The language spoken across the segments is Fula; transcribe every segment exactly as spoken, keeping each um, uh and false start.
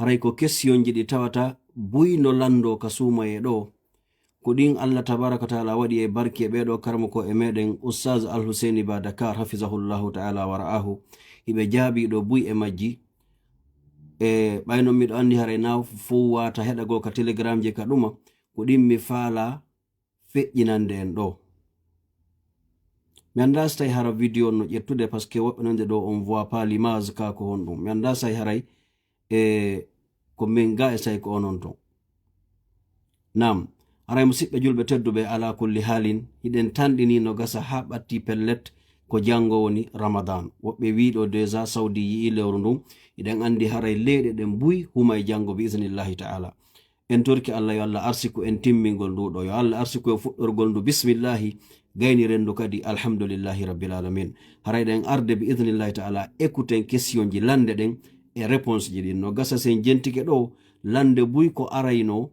Haray ko kesiyonji ɗi tawata buy no lanndoo ka suumayee ɗoo. Ko ɗin Allah tabaaraka wa taala waɗi e barki e ɓee ɗoo karamokooɓe meɗen, Ustaz Al Huseni Ba Dakar, hafizahullahu taala wa ra'ahu. Hiɓe jaabii ɗoo buy e majji. E ɓay non miɗo anndi haray na fow waata heɗagol ka Telegram je ka ɗuma. Ko ɗin mi faalaa feƴƴinande en ɗoo. Mi anndaa si tawi hara video on no ƴettude, parce que woɓɓe non de ɗoo on voit pas l'image ka ko honɗum. Mi anndaa si tawi haray e ko min ga e si tawi ko onon ton. Naam, haray musiɓɓe julɓe tedduɓe, ala kulli haalin, hiɗen tanɗini no gasa haa ɓatti pellet ko janngo woni Ramadan. Woɓɓe wii ɗoo déjà Saudi yi'i lewru ndun, hiɗen anndi haray leyɗe ɗen buy humay janngo bi idnillahi ta'ala. En torki Allah yo Allah arsiku en timmingol ndu ɗoo. Yo Allah arsiku en fuɗɗorgol ndu bismillahi, gayni renndo kadi alhamdulillahi rabbil alamin. Haray ɗen arde bi idnillahi ta'ala, écouten questionji lannde ɗen e réponse ji ɗin. No gasa sen jentike ɗoo, lannde buy ko arayno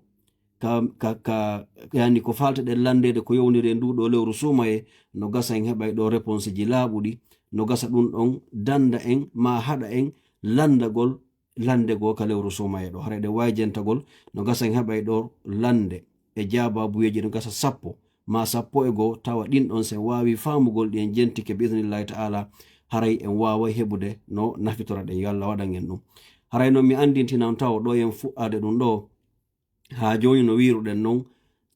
ka, ka, ka, yani ko falteɗen lanndeede ko yowniri e ndu ɗoo lewru suumayee, no gasa en heɓay ɗoo réponse ji laaɓuɗi, no gasa ɗun ɗon dannda en, ma haɗa en lanndagol lannde goo ka lewru suumayee ɗoo. Haray ɗen waawi jentagol, no gasa en heɓay ɗoo lannde e jaabaabuyeeji no gasa sappo, ma sappo e goo, tawa ɗin ɗon sen waawi faamugol ɗi en jentike bi idnillahi ta'ala, haray en waaway heɓude no nafitora ɗen. Yo Allah waɗan en ɗum. Haray non mi anndintinan tawo ɗoo en fuɗɗaade ɗum ɗoo. Haa jooni no wiiruɗen non,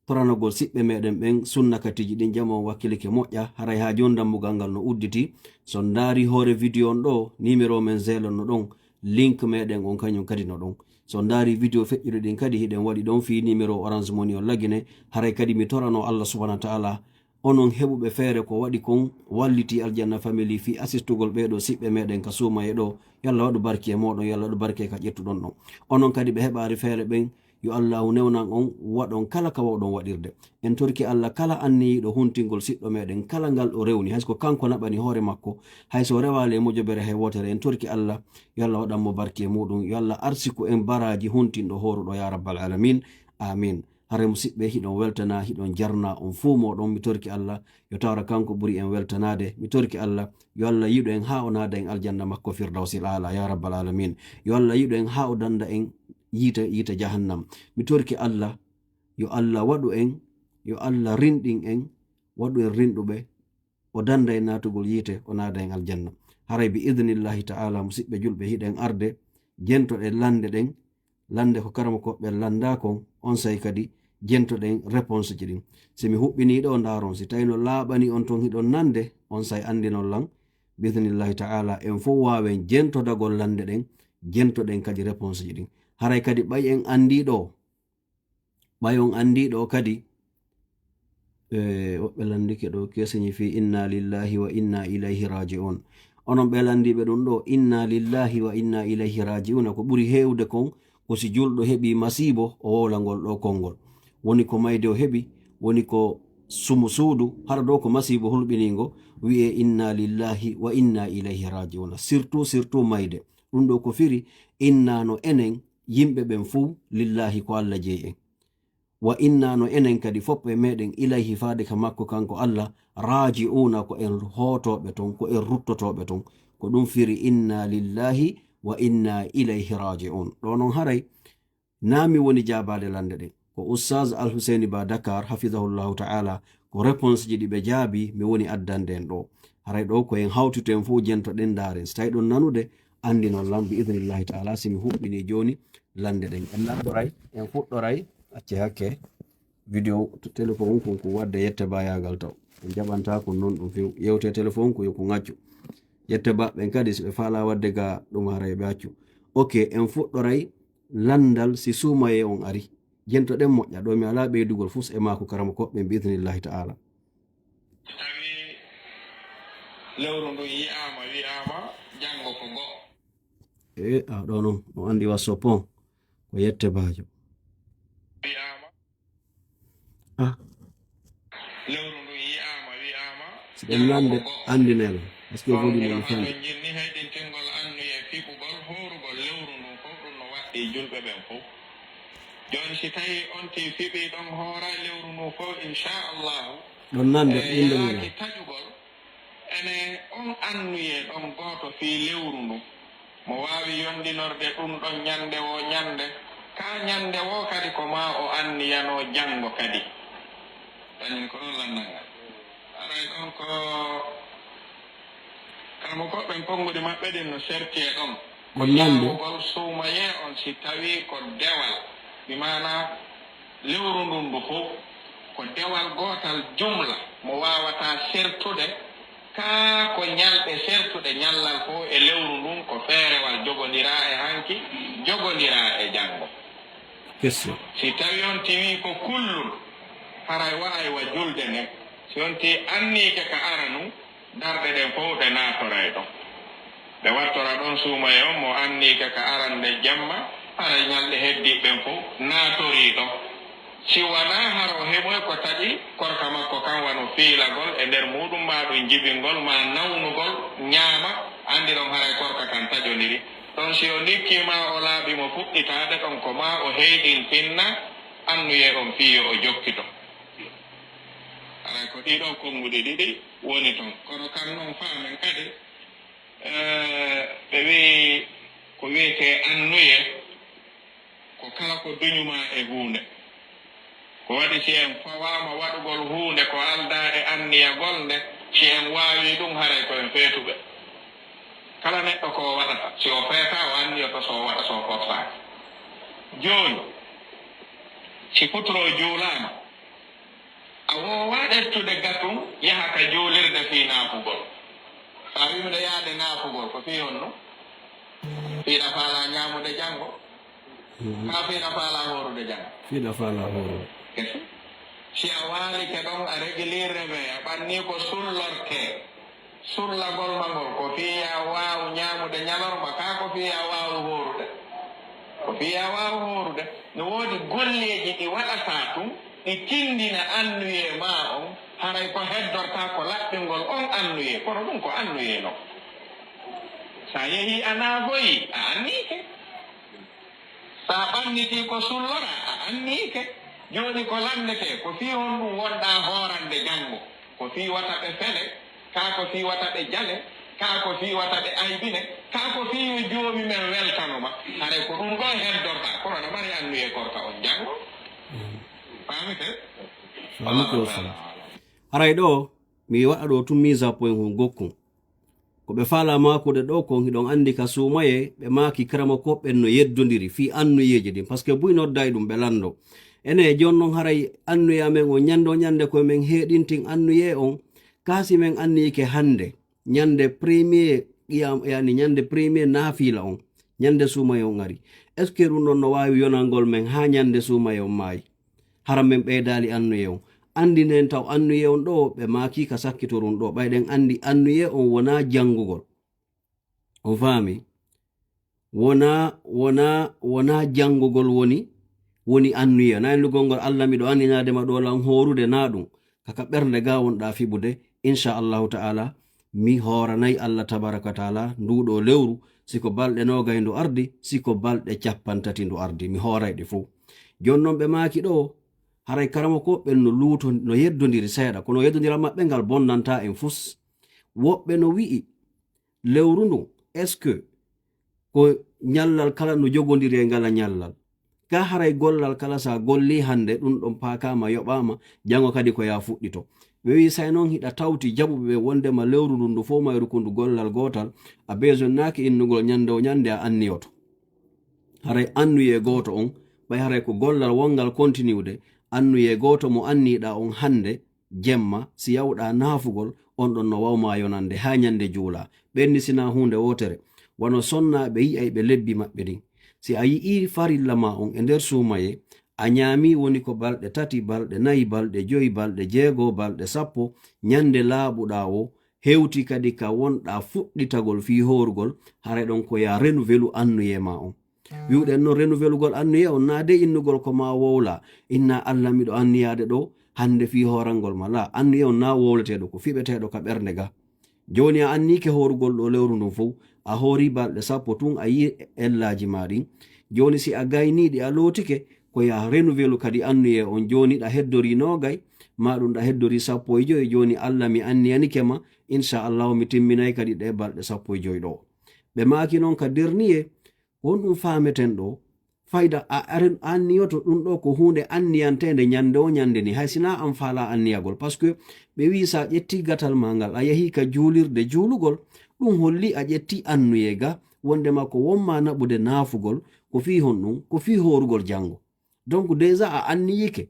toranagol siɓɓe meɗen ɓen sunnakatiiji ɗin, jama on wakkilike moƴƴa, haray haa jooni dammugal ngal no udditi. So on ndaari hoore video on ɗoo, numéro men Zelle no ɗon, link meɗen on kañum kadi no ɗon. So on ndaari video feƴƴuɗi ɗin kadi hiɗen waɗi ɗon fii numéro Orange Money on Lagine, haray kadi mi torano Allah subhanahu wa ta'ala, onon heɓuɓe feere ko waɗi kon, wallitii Aljanna Family fii asistugol ɓee ɗoo siɓɓe meɗen ka suumayee ɗoo. Yo Allah waɗu barki e mooɗon, yo Allah waɗu barki e ka ƴettuɗon ɗon. Onon kadi ɓe heɓaali feere ɓen, yo Allahu newnan on, waɗon kala ka wawɗon waɗirde. En torki Allah kala anniyiiɗo huntingol siɗɗo meɗen, kala ngal o rewni, hay so ko kanko naɓani hoore makko, hay so o rewaali e mojobere hay wootere, en torki Allah, yo Allah waɗan mo barki e muɗum, yo Allah arsiku en baraaji huntinɗo hooruɗo, ya rabbal alamin. Amin. Haray musiɓɓe, hiɗon weltana, hiɗon jarna, on fuu mooɗon, mi torki Allah, yo tawra kanko ɓuri en weltanaade. Mi torki Allah, yo Allah yiɗu en haa o naada en aljanna makko Firdawsil Aala, ya rabbal alamin. Yo Allah yiɗu en haa o danda en yiite, yiite jahannam. Mi torki Allah, yo Allah waɗu en, yo Allah rinɗin en, waɗu en rinɗuɓe, o danda en naatugol yiite, o naada en aljanna. Haray bi idnillahi ta'ala, musiɓɓe julɓe, hiɗen arde, jentoɗen lande ɗen, lande ko karamokooɓe ɓen landa kon, on say kadi jentoɗen réponse ji ɗin. Si mi huɓɓinii ɗoo, ndaaron, si tawi no laaɓani on ton hiɗon nande, on say andinon lan, bi idnillahi ta'ala, en fof waawen jentodagol lande ɗen, jentoɗen kadi réponse ji ɗin. Haray kadi ɓay en andii ɗoo, ɓay on andii ɗoo kadi, e, woɓɓe landike ɗoo, que signifie inna lillahi wa inna ilayhi raji'un. Onon ɓee landiiɓe ɗum ɗoo, inna lillahi wa inna ilayhi raji'un, ko ɓuri heewde kon, ko si julɗo heɓii masiibo, o wowla ngol ɗoo konngol. Woni ko mayde o heɓi, woni ko sumu suudu, hara ɗoo ko masiibo hulɓiniingo, wi'ee inna lillahi wa inna ilayhi raji'un. Surtout, surtout mayde. Ɗum ɗoo ko firi, inna no enen, yimɓe ɓen fuu, lillahi ko Alla jeyi en. Wa inna no enen kadi fof e meɗen ilayhi faade ka makko kanko Alla, raaji'uuna ko en hootooɓe ton, ko en ruttotooɓe ton. Ko ɗum firi inna lillahi wa inna ilayhi raaji'uun. Ɗoo noon haray, naa mi woni jaabaade lande ɗen. Ko Ustaaz Alhuseyni Ba Dakar, hafidahullahu ta'ala, ko réponse ji ɗi ɓe jaabii, mi woni addande en ɗoo. Haray ɗoo ko en hawtito en fof jentoɗen ndaaren. Si tawi ɗon nanude, andinon lan bi idnillahi ta'ala, si mi huɓɓinii jooni lande ɗen. En landoray, en fuɗɗoray, acce hakke. Video to téléphone kun ko wadde yette bayaagal taw. En jaɓantaa kun noon ɗum few. Yewte téléphone ko yo ko ŋaccu. Yette baɓɓen kadi si ɓe faalaa wadde ga ɗum haray ɓe accu. Ok, en fuɗɗoray landal si suumayee on ari. Jentoɗen moƴƴa ɗoo mi alaa ɓeydugol fus e maako karamokooɓe ɓen bi idnillahi ta'ala. Tawi lewru ndun yi'aama, wi'aama janngo ko go'o. E, a, ɗoo noon, on anndi wa sopon. Ko yette baajo. Wi'aama. Ah. Lewru ndun yi'aama, wi'aama. Si ɗen lande, anndinee lan. Parce que volume on fanɗi. Ɗon jinni heɗintingol annuye fiɓugol hoorugol lewru ndun fof, ɗum no waɗɗii julɓe ɓen fof. Jooni, si tawii on tigi fiɓii ɗon hooray lewru ndun fof, inchallahu, ɗon nande, eh, innde mum yaaki taƴugol, ene on annuye ɗon gooto fii lewru ndun. Mo waawi yondinorde ɗum ɗon ñande woo ñande, kaa ñande woo kadi ko maa o anniyano janngo kadi. Kañum ko ɗon lanndal ngal. Aray ɗon ko karamokooɓe ɓen, konguɗi maɓɓe ɗin no serti e ɗon. Ko ñande. Ñaamugol suumayee on si tawii ko dewal, bi maanaa lewru ndun ndu fow, ko dewal gootal jumla mo waawataa sertude, kaa ko ñalɗe sertuɗe ñallal fow e lewru ndun, ko feerewal jogondiraa e hanki, jogondiraa e janngo. Question. Si tawii on tiwii ko kullun, haray wa'ay wa julde nden. Si on ti anniike ka aranu, darɗe ɗen fow ɗe naatoray ɗon. Ɓe wattora ɗon suumayee on mo anniike ka arande jemma, haray ñalɗe heddiiɓe ɓen fow naatorii ɗon. Si wanaa hara o heɓoy ko taƴi korka makko kan, wano fiilagol e nder muuɗum, maa ɗum jibingol, maa nawnugol, ñaama, anndi ɗon haray korka kan taƴondiri. Ɗon si o ndikkii maa o laaɓi mo fuɗɗitaade ɗon, ko maa o heyɗintinna annuyee on fii yo o jokkito. Haray ko ɗii ɗoo konnguɗi ɗiɗi woni ton. Kono kan non faamen kadi, eh, ɓe wi'i ko wi'etee annuyee, ko kala ko duñu maa e huunde. Ko waɗi si en fawaama waɗugol huunde ko aldaa e anniyagol nde, si en waawii ɗum, haray ko en feetuɓe. Kala neɗɗo ko o waɗata, si o feetaa, o anniyoto, so o waɗa, so o forsaaki. Jooni, si futuro juulaama, a woowaa ƴettude gatun yaha ka juulirde fii naafugol. So a wii miɗo yaade naafugol, ko fii honno? Fii ɗa faalaa ñaamude janngo? Mhm. Kaa fii ɗa faalaa hoorude janngo? Fii ɗa faalaa hoorude. Kesi. Si a waalike ɗon, a regilii reve, a ɓannii ko sullortee. Sullagol ma ngol, ko fii yo a waawu ñaamude ñalorma, kaa ko fii yo a waawu hoorude? Ko fii yo a waawu hoorude. No woodi golleeji ɗi waɗataa tun, ɗi tinndina annuyee maa on, haray ko heddortaa ko laɓɓingol on annuyee, kono ɗum ko annuyee non. So a yehii a naafoyii, a anniike. So a ɓannitii ko sulloraa, a anniike. Jooni ko lanndetee, ko fii honɗum wonɗaa hoorande janngo? Ko fii wata ɓe fele, kaa ko fii wata ɓe jale, kaa ko fii wata ɓe aybine, kaa ko fii yo joomi men weltano ma. Haray ko ɗum ɗoo heddorɗaa, kono aɗa mari annuyee korka on janngo. Faamike? Faamike, Ustaz. Haray ɗoo, mi waɗa ɗoo tun mise à point hun gokkun. Ko ɓe faalaa maakude ɗoo kon, hiɗon anndi ka suumayee, ɓe maaki karamokooɓe ɓen no yeddondiri fii annuyeeji ɗin, parce que buy nodday ɗum ɓe lanndo. Ene jooni non haray annuye amen on ñande o ñande ko men heeɗintin annuyee on, kaa si men anniike hannde, ñande premier qiyam, yaani ñande premier naafiila on, ñande suumayee on ari. Est-ce que ɗum ɗon no waawi yonangol men haa ñande suumayee on maayi? Hara men ɓeydaali annuye on. Anndinen taw annuye on ɗoo, ɓe maakii ka sakkitorun ɗoo, ɓay ɗen anndi annuye on wonaa janngugol. On faami? Wonaa, wonaa, wonaa janngugol woni, woni annuye. Naa innugol ngol, "Alla, miɗo anninaade ma ɗoo lan hoorude," naa ɗum. Ka, ka ɓernde gaa wonɗaa fiɓude, insha Allahu ta'ala, mi hooranay Alla tabaraka wa ta'ala nduu ɗoo lewru, si ko balɗe noogay ndu ardi, si ko balɗe cappanɗe tati ndu ardi, mi hooray ɗe fow. Jooni non ɓe maaki ɗoo, haray karamokooɓe ɓen no luuto, no yeddondiri seeɗa, kono yeddondiral maɓɓe ngal bonnantaa en fus. Woɓɓe no wi'i, lewru ndun, est-ce que ko ñallal kala no jogondiri e ngala ñallal? Ka haray gollal kala, sa gollii hannde, ɗum ɗon paakaama, yoɓaama, janngo kadi ko yaa fuɗɗito. Ɓe wi'i, say noon hiɗa tawti jaɓuɓe ɓe wondema lewru ndun ndu fow mayru ko ndu gollal gootal, a beesonnaaki innugol ñannde o ñannde a anniyoto. Haray annuyee gooto on, ɓay haray ko gollal wonngal kontiniwde, annuyee gooto mo anniiɗaa on hannde, jemma, si yawɗaa naafugol, on ɗon no wawmaa yonande haa ñande juulaa. Ɓenni sinaa huunde wootere, wano sonnaaɓe yi'ay ɓe lebbi maɓɓe ɗin. Si a yi'ii farilla maa on e nder suumayee, a ñaamii woni ko balɗe tati, balɗe nayi, balɗe joyi, balɗe jeego, balɗe sappo, ñande laaɓuɗaa woo, hewti kadi ka wonɗaa fuɗɗitagol fii hoorugol, haray ɗon ko yaa renuvelu annuyee maa on. Wi'uɗen non renouvelugol annuye on naa dey innugol ko maa wowlaa, innaa Alla miɗo anniyaade ɗoo hannde fii hoorangol ma. Laa, annuye on naa wowleteeɗo, ko fiɓeteeɗo ka ɓernde ga. Jooni a anniike hoorugol ɗoo lewru ndun fow, a hoorii balɗe sappo tun a yi'ii ellaaji maa ɗin. Jooni si a gaynii ɗi a lootike, ko yaa renouvelu kadi annuye on. Jooni ɗa heddorii noogay, maa ɗum ɗa heddorii sappo e joy. Jooni Alla mi anniyanike ma, insha Allahu mi timminay kadi ɗee balɗe sappo e joy ɗoo. Ɓe maaki noon ka dernier, won ɗum faameten ɗo, fayda a aren anniyoto ɗum ɗo ko huunde anniyanteende ñande o ñande ni, hay sinaa an faalaa anniyagol. Parce que ɓe wii so a ƴettii gatal maa ngal, a yahii ka juulirde juulugol, ɗum holli a ƴettii annuyee ga, wonndema ko won maa naɓude naafugol, ko fii honɗum, ko fii hoorugol janngo. Donc déjà a anniyike.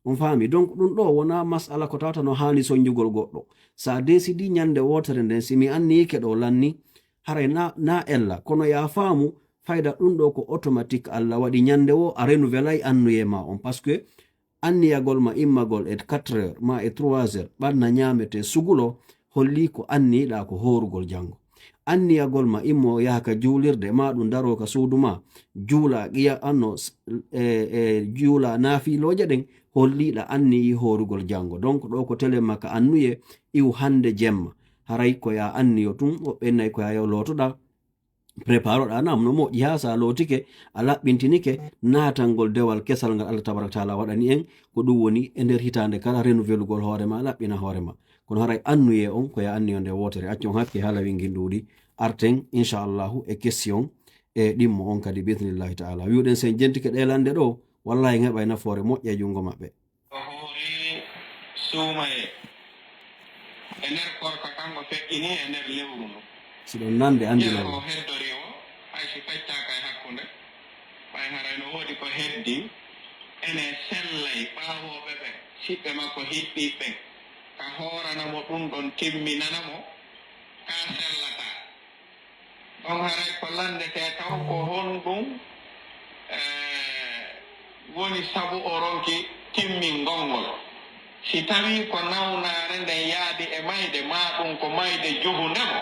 On faami? Donc ɗum ɗo wonaa masala ko tawata no haani sonjugol goɗɗo. So a décidi ñande wootere nden, si mi anniyike ɗo lanni, haray na, na ella. Kono ya faamu, fayda ɗum ɗo ko automatique, Alla waɗi ñande wo a renouvelay annuyee ma on. Parce que anniyagol ma immagol e quatre heures ma e trois heures, ɓanna ñaamete sugulo, holli ko anniyiɗaa ko hoorugol janngo. Anniyagol ma immo yaha ka juulirde, ma ɗum daroo ka suudu ma, juula, qiya-, anno, s-, e, e, juula naafilooje ɗen, holliiɗa anniyi hoorugol janngo. Donc ɗo ko telen ma ka annuyee, iwu hannde jemma. Haray ko ya anniyo tun, woɓɓe nay ko ya yo lootoɗaa, préparoɗaa, nam no moƴƴi haa so a lootike, a laɓɓintinike naatangol dewal kesal ngal Allah tabaraka taala waɗani en, ko ɗum woni e nder hitaande kala renouvelugol hoore ma, laɓɓina hoore ma. Kono haray annuyee on ko ya anniyo nde wootere. Accon hakke haala wingin ɗuuɗi, arten inchallahu e question e ɗimmo on kadi bi'idnillahi taala. Wi'uɗen sen jentike ɗe lande ɗo, wallahi en heɓay nafoore moƴƴe e junngo maɓɓe. O hoori suumayee e nder korka kan o feƴƴini e nder lewru ndu. Si ɗon nande anndinal. Yeru o heddori o, hay si feccaaka e hakkunde, ɓay haray no woodi ko heddi, ene sellay ɓaawooɓe ɓen, siɓɓe makko hiɓɓiiɓe ɓen, ka hoorana mo ɗum ɗon, timminana mo, ka sellataa. Ɗon haray ko lanndetee taw ko honɗum, eh, woni sabu o ronki timmingol ngol. Si tawii ko nawnaare nden yaadi e mayde, maa ɗum ko mayde juhunde mo,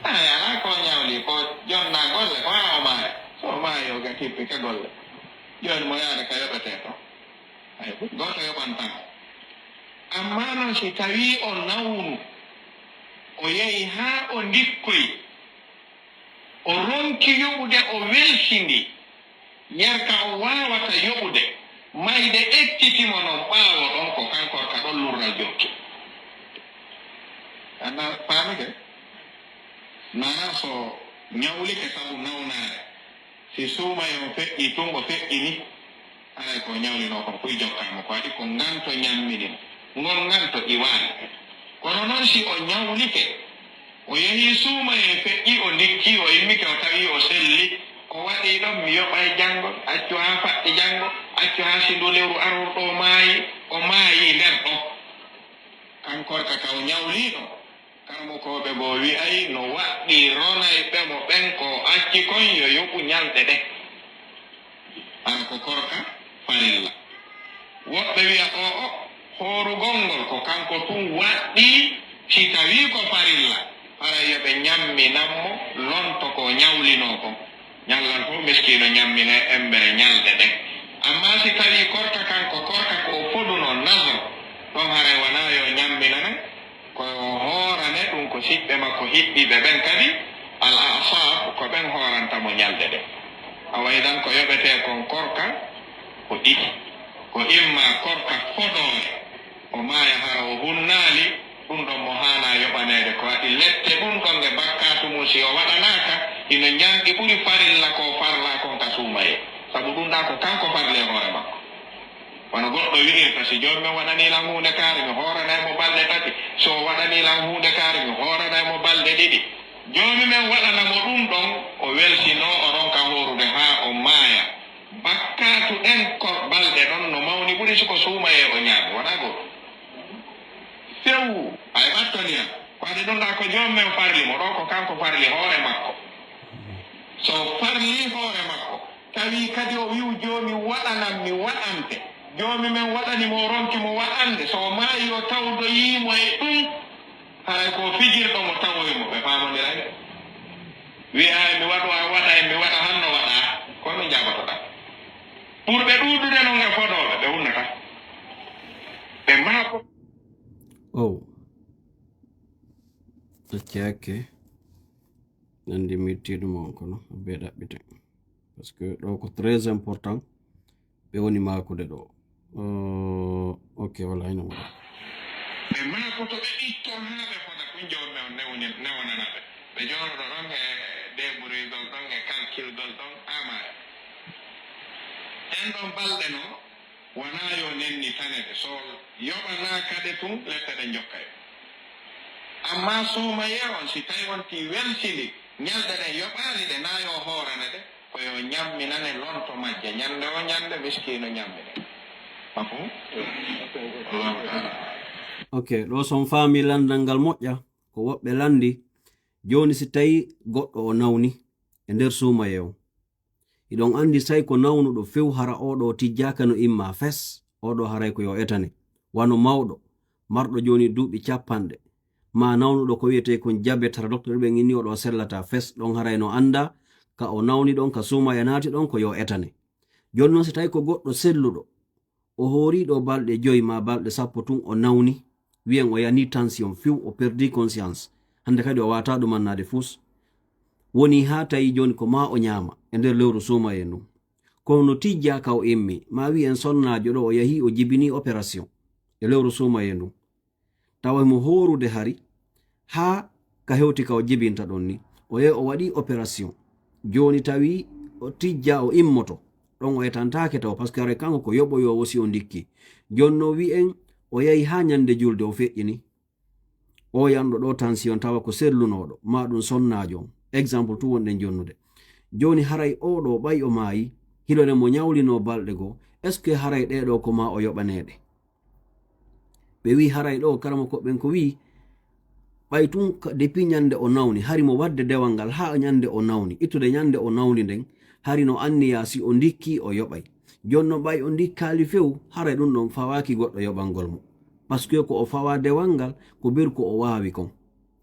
haray alaa ko o ñawli, ko jonnaa golle, ko haa o maaya. So o maayi, o ga tippi ka golle. Jooni mo yaada ka yoɓetee ton. Hay gooto yoɓantaa mo. Ammaa non si tawii o nawnu, o yehi haa o ndikkoyi, o ronki yoɓude, o welsindi, yerka o waawata yoɓude, mayde ekkiti mo non ɓaawo ɗon, ko kanko ka ɗon lurral jokki. Anna faamike? Maanaa so ñawlike sabu nawnaare, si suumayee on feƴƴii tun o feƴƴini, haray ko o ñawlinoo kon foy jokkaa mo, ko waɗi ko nganto ñammini mo. Ngol nganto iwaani. Kono non si o ñawlike, o yehii suumayee feƴƴii, o ndikkii, o immike, o tawii o selli, o waɗii ɗon, mi yoɓay janngo, accu haa faɗɗi janngo, accu haa si ndu lewru arorɗo o maayi, o maayii nder ɗon. Kan korka ka o ñawlii ɗon, karamokooɓe goo wi'ay no waɗɗii ronayɓe mo ɓen ko o acci kon yo yoɓu ñalɗe ɗen. Hara ko korka farilla. Woɓɓe wi'a, o'o, hoorugol ngol ko kanko tun waɗɗii, si tawii ko farilla, haray yo ɓe ñamminan mo lonto ko o ñawlinoo kon. Ñallal fow miskiino ñamminee embere ñalɗe ɗen. Ammaa si tawii korka kan ko korka ko o fodunoo, nazr, ɗon haray wanaa yo ñamminane, ko o hoorane ɗum ko siɓɓe makko hiɓɓiiɓe ɓen kadi, al a'sab, ko ɓen hooranta mo ñalɗe ɗen. Awa idan ko yoɓetee kon korka ko ɗiɗi. Ko imma korka fodoore, o maaya hara o hunnaali, ɗum ɗon mo haanaa yoɓaneede. Ko waɗi lette ɗum ɗon e bakkaatu mum, si o waɗanaaka, hino ñanɗi ɓuri farilla ko farlaa kon ka suumayee. Sabu ɗum ɗaa ko kanko farli e hoore makko. Wano goɗɗo wi'irta, si joomi men waɗanii lan huunde kaari, mi hooranay mo balɗe tati. Si o waɗanii lan huunde kaari, mi hooranay mo balɗe ɗiɗi. Joomi men waɗana mo ɗum ɗon, o welsinoo, o ronka hoorude haa o maaya. Bakkaatu ɗen ko balɗe ɗon no mawni ɓuri si ko suumayee o ñaami, wonaa goɗɗum. Few, ay ɓattondiran. Ko adi ɗum ɗaa ko joomi men farli mo, ɗo ko kanko farli hoore makko. So o farli hoore makko, tawi kadi o wi'u, "Joomi, waɗanan mi waɗante." Joomi men waɗani mo, o ronki mo waɗande. So o maayi, o tawdoyii mo e ɗum. Haray ko fijirɗo mo tawoyi mo, ɓe faamondiray. Wi'a, "Mi waɗu, a waɗa, mi waɗa, hanno waɗa." Ko no njaabotoɗaa. Ɓurɓe ɗuuɗude non e fodooɓe, ɓe hunnataa. Ɓe maako. Oh. Acce hakke. Nandi mi tiiɗu mo on kono, be ɗaɓɓite. Parce que ɗo ko très important. Ɓe woni maakude ɗo. Euh, ok, wala hino mo. Ɓe maakoto, ɓe ɓitto haa ɓe fota kun jawmi on newni-, newnana ɓe. Ɓe jooɗoɗo ɗon e Deeɓroygol ɗon e kalkilgol ɗon amaare. Ɗen ɗon balɗe no wonaa yo nennitane ɗe, so yoɓanaaka ɗe tun, lette ɗen jokkay. Amma suumayee on, si tawi on tii welsindi, ñalɗe ɗen yoɓaali ɗe, naa yo hoorane ɗe, ko yo ñamminane lonto majje ñande o ñande, miskiino ñammine. Mafhum? Allahu taala. Ok, ɗo son faami landal ngal moƴƴa, ko woɓɓe landi. Jooni si tawi goɗɗo o nawni e nder suumayee on, hiɗon anndi, say ko nawnuɗo few, hara oo ɗoo tijjaaka no imma fes, oo ɗoo haray ko yo etane. Wano mawɗo, marɗo jooni duuɓi capanɗe, maa nawnuɗo ko wi'etee kon jabet, hara doktor ɓen inni oo ɗoo sellataa fes, ɗon haray no anndaa, ka o nawni ɗon, ka suumayee naati ɗon, ko yo etane. Jooni non, si tawi ko goɗɗo selluɗo, o hooriiɗo balɗe joy maa balɗe sappo tun o nawni, wi'en o yanii tension few, o perdii conscience. Hannde kadi o waawataa ɗumannaade fus. Wonii haa tawi jooni ko maa o ñaama e nder lewru suumayee ndun. Kono no tijjaa ka o immi, maa wi'en sonnaajo ɗoo o yahii o jibinii opération e lewru suumayee ndun. Tawa himo hoorude hari, haa ka hewti ka o jibinta ɗon ni. O yahi o waɗii opération. Jooni tawi o tijjaa o immoto. Ɗon o etantaake taw, parce que haray kanko ko yoɓoyoowo si o ndikki. Jooni no wi'en o yahi haa ñande julde o feƴƴini. O yanɗo ɗoo tension tawa ko sellunooɗo, maa ɗun sonnaajo on. Exemple tun wonɗen jonnude. Jooni haray oo ɗoo ɓay o maayi, hiloren mo ñawlinoo balɗe goo, est-ce que haray ɗee ɗoo ko maa o yoɓanee ɗe? Ɓe wi'i haray ɗoo karamokooɓe ɓen ko wi'i, ɓay tun ka, depuis ñande o nawni, hari mo waɗde dewal ngal haa ñande o nawni, ittude ñande o nawni nden, hari no anniyaa si o ndikkii o yoɓay. Jooni non ɓay o ndikkaali few, haray ɗun ɗon fawaaki goɗɗo yoɓangol mo. Parce que ko o fawaa dewal ngal, ko ɓuri ko o waawi kon.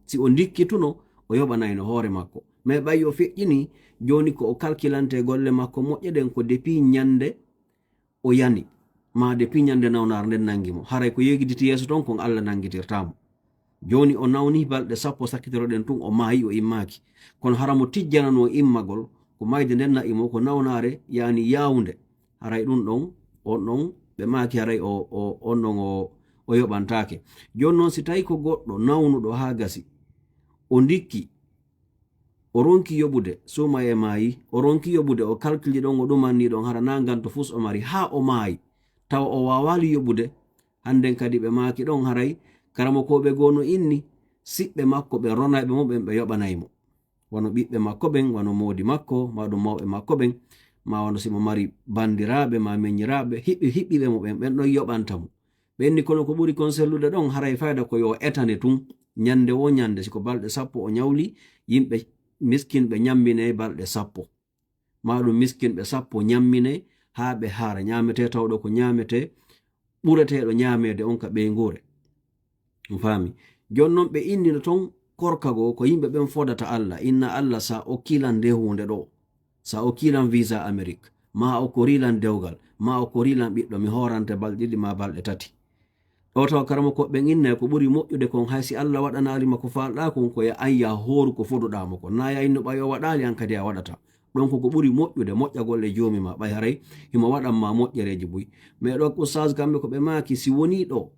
Si o ndikkituno, o yoɓanayno hoore makko. Mais ɓay o feƴƴinii, jooni ko o kalkilantee golle makko moƴƴe ɗen ko depuis ñande o yani, maa depuis ñande nawnaare nden nangi mo. Haray ko yeggiditi yeeso ton kon Alla nangitirtaa mo. Jooni o nawni balɗe sappo sakkitiroɗen tun, o maayi, o immaaki. Kono hara mo tijjananoo immagol, ko mayde nden na'i mo, ko nawnaare yani yaawunde. Haray ɗun ɗon, on ɗon, ɓe maaki haray o, o, on ɗon o, o yoɓantaake. Jooni non, si tawi ko goɗɗo nawnuɗo haa gasi, o ndikki, o ronki yoɓude, suumayee maayi, o ronki yoɓude, o kalkili ɗon, o ɗumanni ɗon, hara naa nganto fus o mari, haa o maayi, tawa o waawaali yoɓude, hannden kadi ɓe maaki ɗon haray, karamokooɓe goo no inni, siɓɓe makko ɓen, ronayɓe mo ɓen, ɓe yoɓanay mo. Wano ɓiɓɓe makko ɓen, wano moodi makko, maa ɗun mawɓe makko ɓen, maa wano si mo mari bandiraaɓe, maa meññiraaɓe, hiɓɓi-, hiɓɓiiɓe mo ɓen, ɓen ɗon yoɓanta mo. Ɓe inni, kono ko ɓuri kon sellude ɗon, haray fayda ko yo etane tun, ñande woo ñande, si ko balɗe sappo o ñawli, yimɓe miskinɓe ñamminee balɗe sappo. Maa ɗun miskinɓe sappo ñamminee haa ɓe haara, ñaametee tawɗo ko ñaametee, ɓureteeɗo ñaameede on ka ɓeynguure. On faami? Jooni non ɓe innino ton korka goo ko yimɓe ɓen fodata Alla, inna Alla, sa okkii lan ndee huunde ɗoo, sa okkii lan visa Amerique, maa a okkorii lan dewgal, maa a okkorii lan ɓiɗɗo, mi hoorante balɗe ɗiɗi maa balɗe tati. Ɗoo tawa karamokooɓe ɓen innay ko ɓuri moƴƴude kon, hay si Alla waɗanaali ma ko faalɗaa kon, ko ya an ya hooru ko foduɗaa mo kon. Naa ya inno ɓay o waɗaali, an kadi a waɗataa. Ɗon ko ko ɓuri moƴƴude, moƴƴagol e Joomi maa, ɓay haray himo waɗan ma moƴƴereeji buy. Mais ɗoo, Ustaaz, kamɓe ko ɓe maaki, si wonii ɗoo,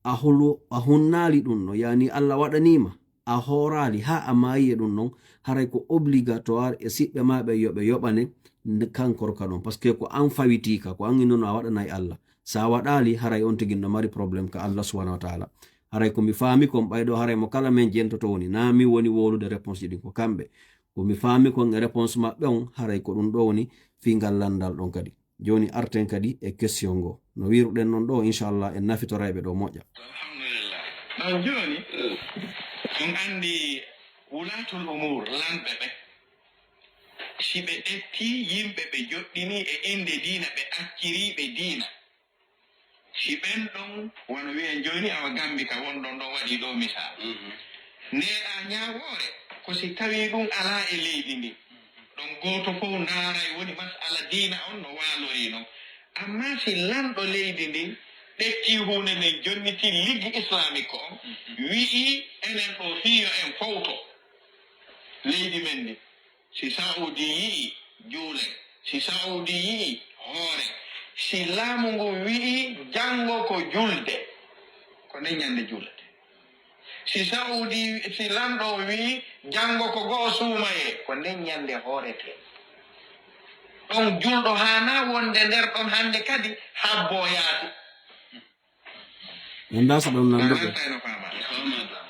a hulu-, a hunnaali ɗun no, yani Alla waɗanii ma, a hooraali haa a maayi e ɗun non, haray ko obligatoire e siɓɓe maa ɓen yo ɓe yoɓane nde kan korka ɗon. Parce que ko an fawitii ka, ko an innuno a waɗanay Alla. Sa waɗaali, haray on tigi no mari problème ka Alla subhanahu wa taala. Haray ko mi faami kon, ɓay ɗoo haray mo kala men jentoto woni, naa mi woni wowlude réponse ji ɗin, ko kamɓe. Ko mi faami kon e réponse maɓɓe on, haray ko ɗun ɗoo woni fii ngal landal ɗon kadi. Jooni arten kadi e question ngo. No wiiruɗen non ɗoo, inchallah, en nafitoray ɓe ɗoo moƴƴa. Alhamdulillah. Ɗon jooni, on anndi wulaatul umuur, lanɓe ɓe, si ɓe ƴetti yimɓe ɓe joɗɗini e innde diina, ɓe acciri ɓe diina, si ɓen ɗon, wano wi'en jooni, awa Gambi ka won ɗon ɗon waɗi ɗoo misal. Mhm. Ndeeɗaa ñaawoore, ko si tawii ɗum alaa e leydi ndin. Ɗon gooto fof ndaaray woni masala diina on no waalorii non. Amma si lanɗo leydi ndin ƴettii huunde nden, jonnitii Ligue Islamique on, mhm, wi'ii enen ɗoo fii yo en fowto leydi men ndin. Si Saudi yi'i, juulen. Si Saudi yi'i, hooren. Si laamu ngun wi'i, janngo ko julde, ko nden ñannde juulete. Si Saudi, si lanɗo on wi'i, Janngo ko go'o suumayee, ko nden ñannde hooretee. Ɗon julɗo haanaa wonde nder ɗon hannde kadi habboo yaasi. Nanda so ɗon nan Maa goɗɗo. Anta en o faama.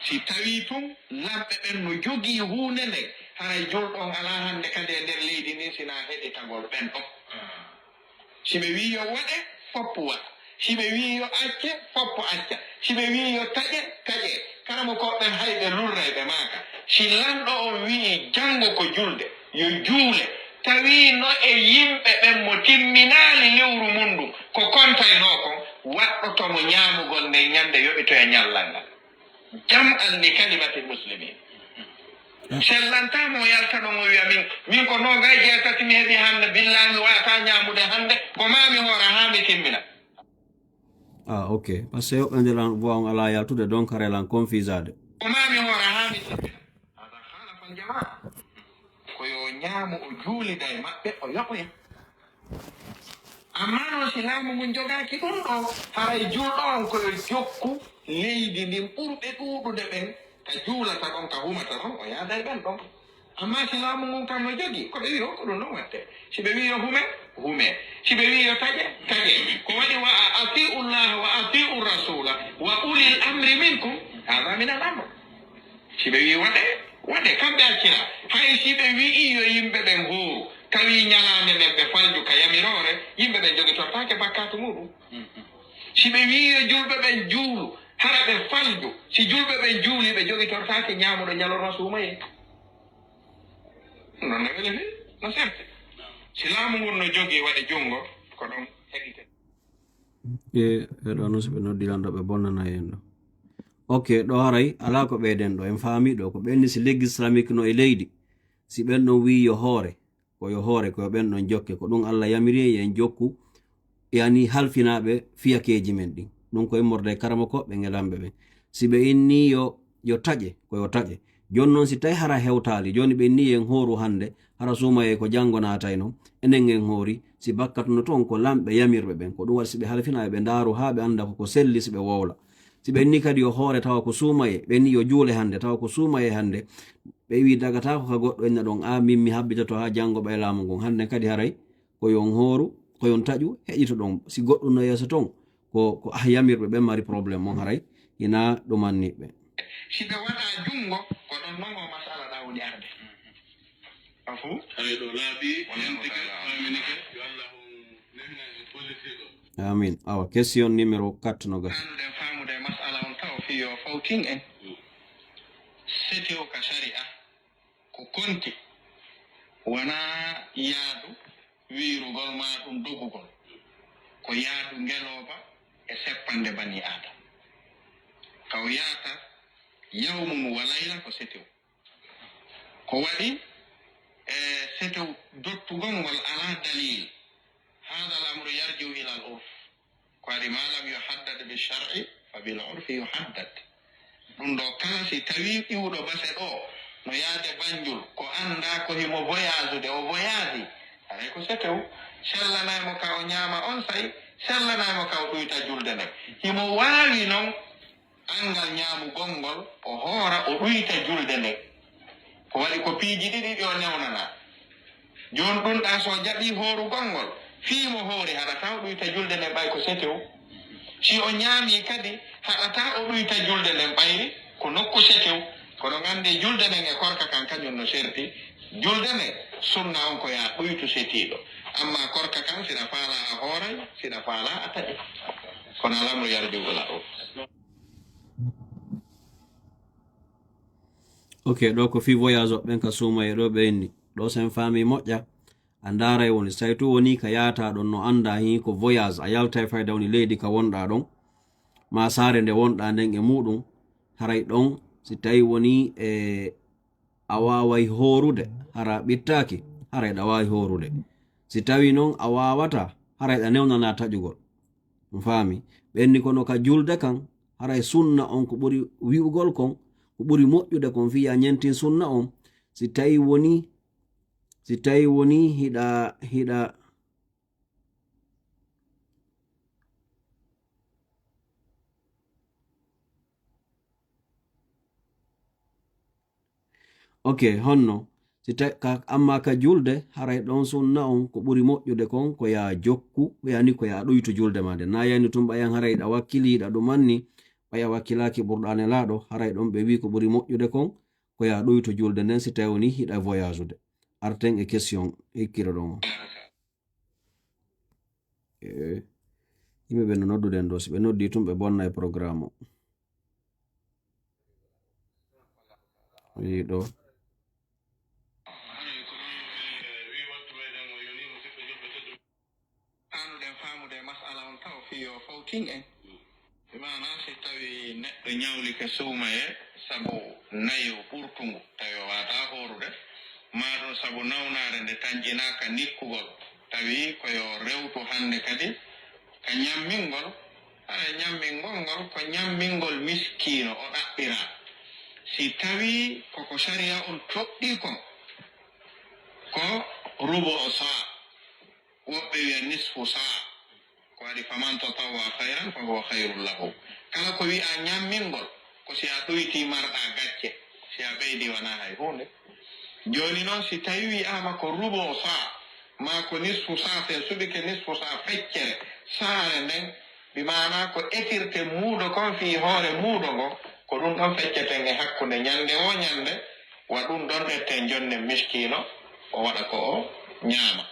Si tawii tun lamɓe ɓen no jogii huunde nden, haray julɗo on alaa hannde kadi e nder leydi ndin sinaa heɗitagol ɓen ɗon. Si ɓe wi'i yo waɗe, foppu waɗa. Si ɓe wi'i yo acce, foppu acca. Si ɓe wi'i yo taƴe, taƴe. Karamokooɓe ɓen hay ɓe lurray ɓe maaka. Si lanɗo on wi'i janngo ko julde, yo juule, tawii no e yimɓe ɓen mo timminaali lewru mun ndun, ko kontaynoo kon, waɗɗoto mo ñaamugol nden ñande yoɓitoya ñallal ngal. Jam'an li kalimatil muslimin. Sellantaa mo o yalta ɗon o wi'a min, min ko noogay jeetati mi heɓi hannde, billaahi mi wa'ataa ñaamude hannde, ko maa mi hoora haa mi timmina. Ah, ok. Parce que yoɓɓe nde lan voix on alaa yaltude, donc haray lan confisaade. Ko maa mi hoora haa mi timmina. Hada khalafal jamaa. Ko yo ñaamu o juulida e maɓɓe, o yoɓoya. Amma non si laamu ngun jogaaki ɗum ɗo, haray julɗo on ko yo jokku leydi ndin ɓurɓe ɗuuɗude ɓen ka juulata ɗon, ka humata ɗon, o yaada e ɓen ɗon. Amma si laamu ngun kam no jogii, ko ɓe wi'i on ko ɗum ɗon watte. Si ɓe wi'i yo hume, hume. Si ɓe wi'i yo taƴe, taƴe. Ko waɗi wa ati'u llaha wa ati'u rasula wa ulil amri minkum, hada min al amr. Si ɓe wi'i waɗe, waɗe, kamɓe accira. Hay si ɓe wi'i yo yimɓe ɓen hooru, tawi ñalaande nden ɓe falju ka yamiroore, yimɓe ɓen jogitortaake bakkaatu muuɗum. Si ɓe wi'i yo julɓe ɓen juulu, hara ɓe falju, si julɓe ɓen juuli, ɓe jogitortaake ñaamuɗo ñalorma suumayee. Non no weli fi, no serti. Si laamu ngun no jogii waɗe junngo, ko ɗon heɗite. E ɓe ɗo non so ɓe noddi lan ɗo ɓe bonnana en ɗo. Ok, ɗo haray alaa ko ɓeyden ɗo. En faami ɗo ko ɓenni si legge islamique no e leydi. Si ɓen ɗon wi'i yo hoore, ko yo hoore, ko yo ɓen ɗon jokke. Ko ɗum Allah yamiri en, yo en jokku, yani halfinaaɓe fiyakeeji men ɗin. Ɗum ko immorde e karamoko ɓen e lamɓe ɓen. Si ɓe inni yo, yo taƴe, ko yo taƴe. Jooni non si tawi hara hewtaali, jooni ɓe inni yo en hooru hannde, hara suumayee ko janngo naatay non, enen en hoori, si bakkatuno toon ko lamɓe yamirɓe ɓen. Ko ɗum waɗi si ɓe halfinaaɓe ɓe ndaaru haa ɓe annda ko ko selli si ɓe wowla. Si ɓe inni kadi yo hoore tawa ko suumayee, ɓe inni yo juule hannde tawa ko suumayee hannde, ɓe wi dagataako ka goɗɗo inna ɗon, a min mi habbitoto haa janngo ɓay laamu ngun. Hannde kadi haray ko yon hooru, ko yon taƴu, heɗito ɗon. Si goɗɗum no yeeso ton, ko, ko ah yamirɓe ɓen mari problème on haray, ina ɗumanni ɓe. Si ɓe waɗa junngo, ko ɗon non o masala ɗa woni arde. Afu? Haray ɗo laaɓi, yentike, faaminike, yo Allah on nehna en follitiiɗo. Amin. Awa, question numéro quatre no gasi. Ɗanuɗen faamude e masala on taw fii yo fawtin en. Setew ka sari'a, ko konti, wonaa yaadu wiirugol maa ɗum dogugol. Ko yaadu ngelooba e seppande bani Aadama. Ka o yaata yawmun wa layla ko setew. Ko waɗi e setew dottugol ngol alaa dalil. Hada al amru yarjiu ila al urf. Ko waɗi ma lam yuhaddad bi shar'i fa bil urfi yuhaddad. Ɗum ɗo kala si tawi iwɗo base ɗo no yaade Banjul, ko annda ko himo voyage de o voyage, haray ko setew. Sellanay mo ka o ñaama on say, sellanay mo ka o ɗuyta julde nden. Himo waawi non anngal ñaamugol ngol, o hoora, o ɗuyta julde nden. Ko waɗi ko piiji ɗiɗi ɗi o newnanaa. Jooni ɗum ɗa so jaɓii hoorugol ngol, fii mo hoori haɗataa o ɗuyta julde nden ɓay ko setew. Si o ñaamii kadi, haɗataa o ɗuyta julde nden ɓayri ko nokku setew. Kono nganndee julde nden e korka kan kañum no serti. Julde nden, sunna on ko yaa ɗuytu setiiɗo. Amma korka kan, siɗa faalaa a hooray, siɗa faalaa a taƴi. Kono alamru yarjugol a o. Ok, ɗo ko fii voyage o ɓen ka suumayee ɗo ɓe inni. Ɗo sen faami moƴƴa, a ndaaray woni, si tawi tun woni ka yaata ɗon no annda hii ko voyage, a yaltay fayda woni leydi ka wonɗa ɗon, ma saare nde wonɗa nden e muɗum, haray ɗon si tawi woni e a waaway hoorude, hara ɓittaaki, haray ɗa waawi hoorude. Si tawi non a waawata, haray ɗa newnanaa taƴugol. On faami? Ɓenni kono ka julde kan, haray sunna on ko ɓuri wi'ugol kon, ko ɓuri moƴƴude kon fii a ñentin sunna on, si tawi woni, si tawi woni hiɗa, hiɗa, Ok, honno? Si ta, ka, amma ka julde, haray ɗon sunna on ko ɓuri moƴƴude kon, ko yaa jokku, yani ko yaa ɗoytu julde maa nde. Na yani tun ɓayan haray ɗa wakkiliiɗa ɗum anni, ɓay a wakkilaaki ɓurɗo an e laaɗo, haray ɗon ɓe wii ko ɓuri moƴƴude kon, ko yaa ɗoytu julde nden si tawi woni hiɗa voyage ude. Arten e question, hikkiro ɗon on. Eh, yimɓe ɓe no nodduɗen ɗo, si ɓe noddii tun ɓe bonna e programme o. Yii ɗo. Haanuɗen faamude e masala on taw fii yo fawtin en. Bi maana si tawi neɗɗo ñawlike suumaye sabu nayo ɓurtungu, tawi o waawataa hoorude, maa ɗum sabu nawnaare nde tanƴinaaka nikkugol, tawi ko yo rewtu hannde kadi ka ñammingol, hara ñammingol ngol ko ñammingol miskiino o ɗaɓɓiraa. Si tawi koko sariya on toɗɗii kon, ko rubo o saa, woɓɓe wiya nisfu saa, ko waɗi faman tatawwa khayran fa huwa khayrun lahu. Kala ko wi'a ñammingol, ko si a ɗoyti marɗa gacce, si a ɓeydi wonaa hay huunde. Jooni noon, si tawi wi'aama ko rubo saa, maa ko nisfu saa, si en suɓike nisfu saa feccere, saare nden, bi maana ko etirte muudo kon fii hoore muudo ngo, ko ɗum ɗon fecceten e hakkunde ñande woo ñande, wa ɗum ɗon ƴetten jonne miskiino, o waɗa ko o ñaama.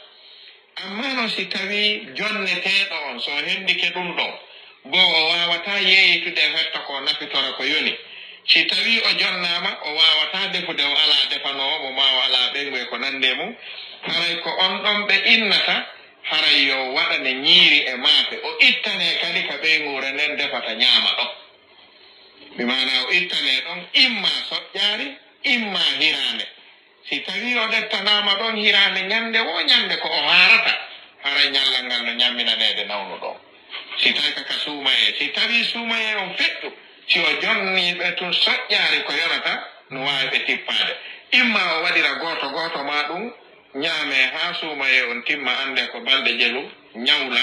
Amma noon si tawii jonneteeɗo on, so o hendike ɗum ɗon, goo o waawataa yeeyitude e fetta ko o nafitora ko yoni. Si tawii o jonnaama, o waawataa defude, o alaa defanoowo mo, maa o alaa ɓeyngu e ko nanndi e mum, haray ko on ɗon ɓe innata, haray yo waɗane ñiiri e maafe, o ittane kadi ka ɓeynguure nden defata ñaama ɗon. Bi maana o ittane ɗon imma soƴƴaari, imma hiraande. Si tawii o ƴettanaama ɗon hiraande ñande woo ñande ko o haarata, haray ñallal ngal no ñamminaneede nawnuɗo on. Si tawii ka, ka suumayee, si tawii suumayee on feƴƴu, si o jonnii ɓe tun soƴƴaari ko yonata, no waawi ɓe tippaade. Imma o waɗira gooto gooto maa ɗum ñaamee haa suumayee on timma, annde ko balɗe jelu, ñawla,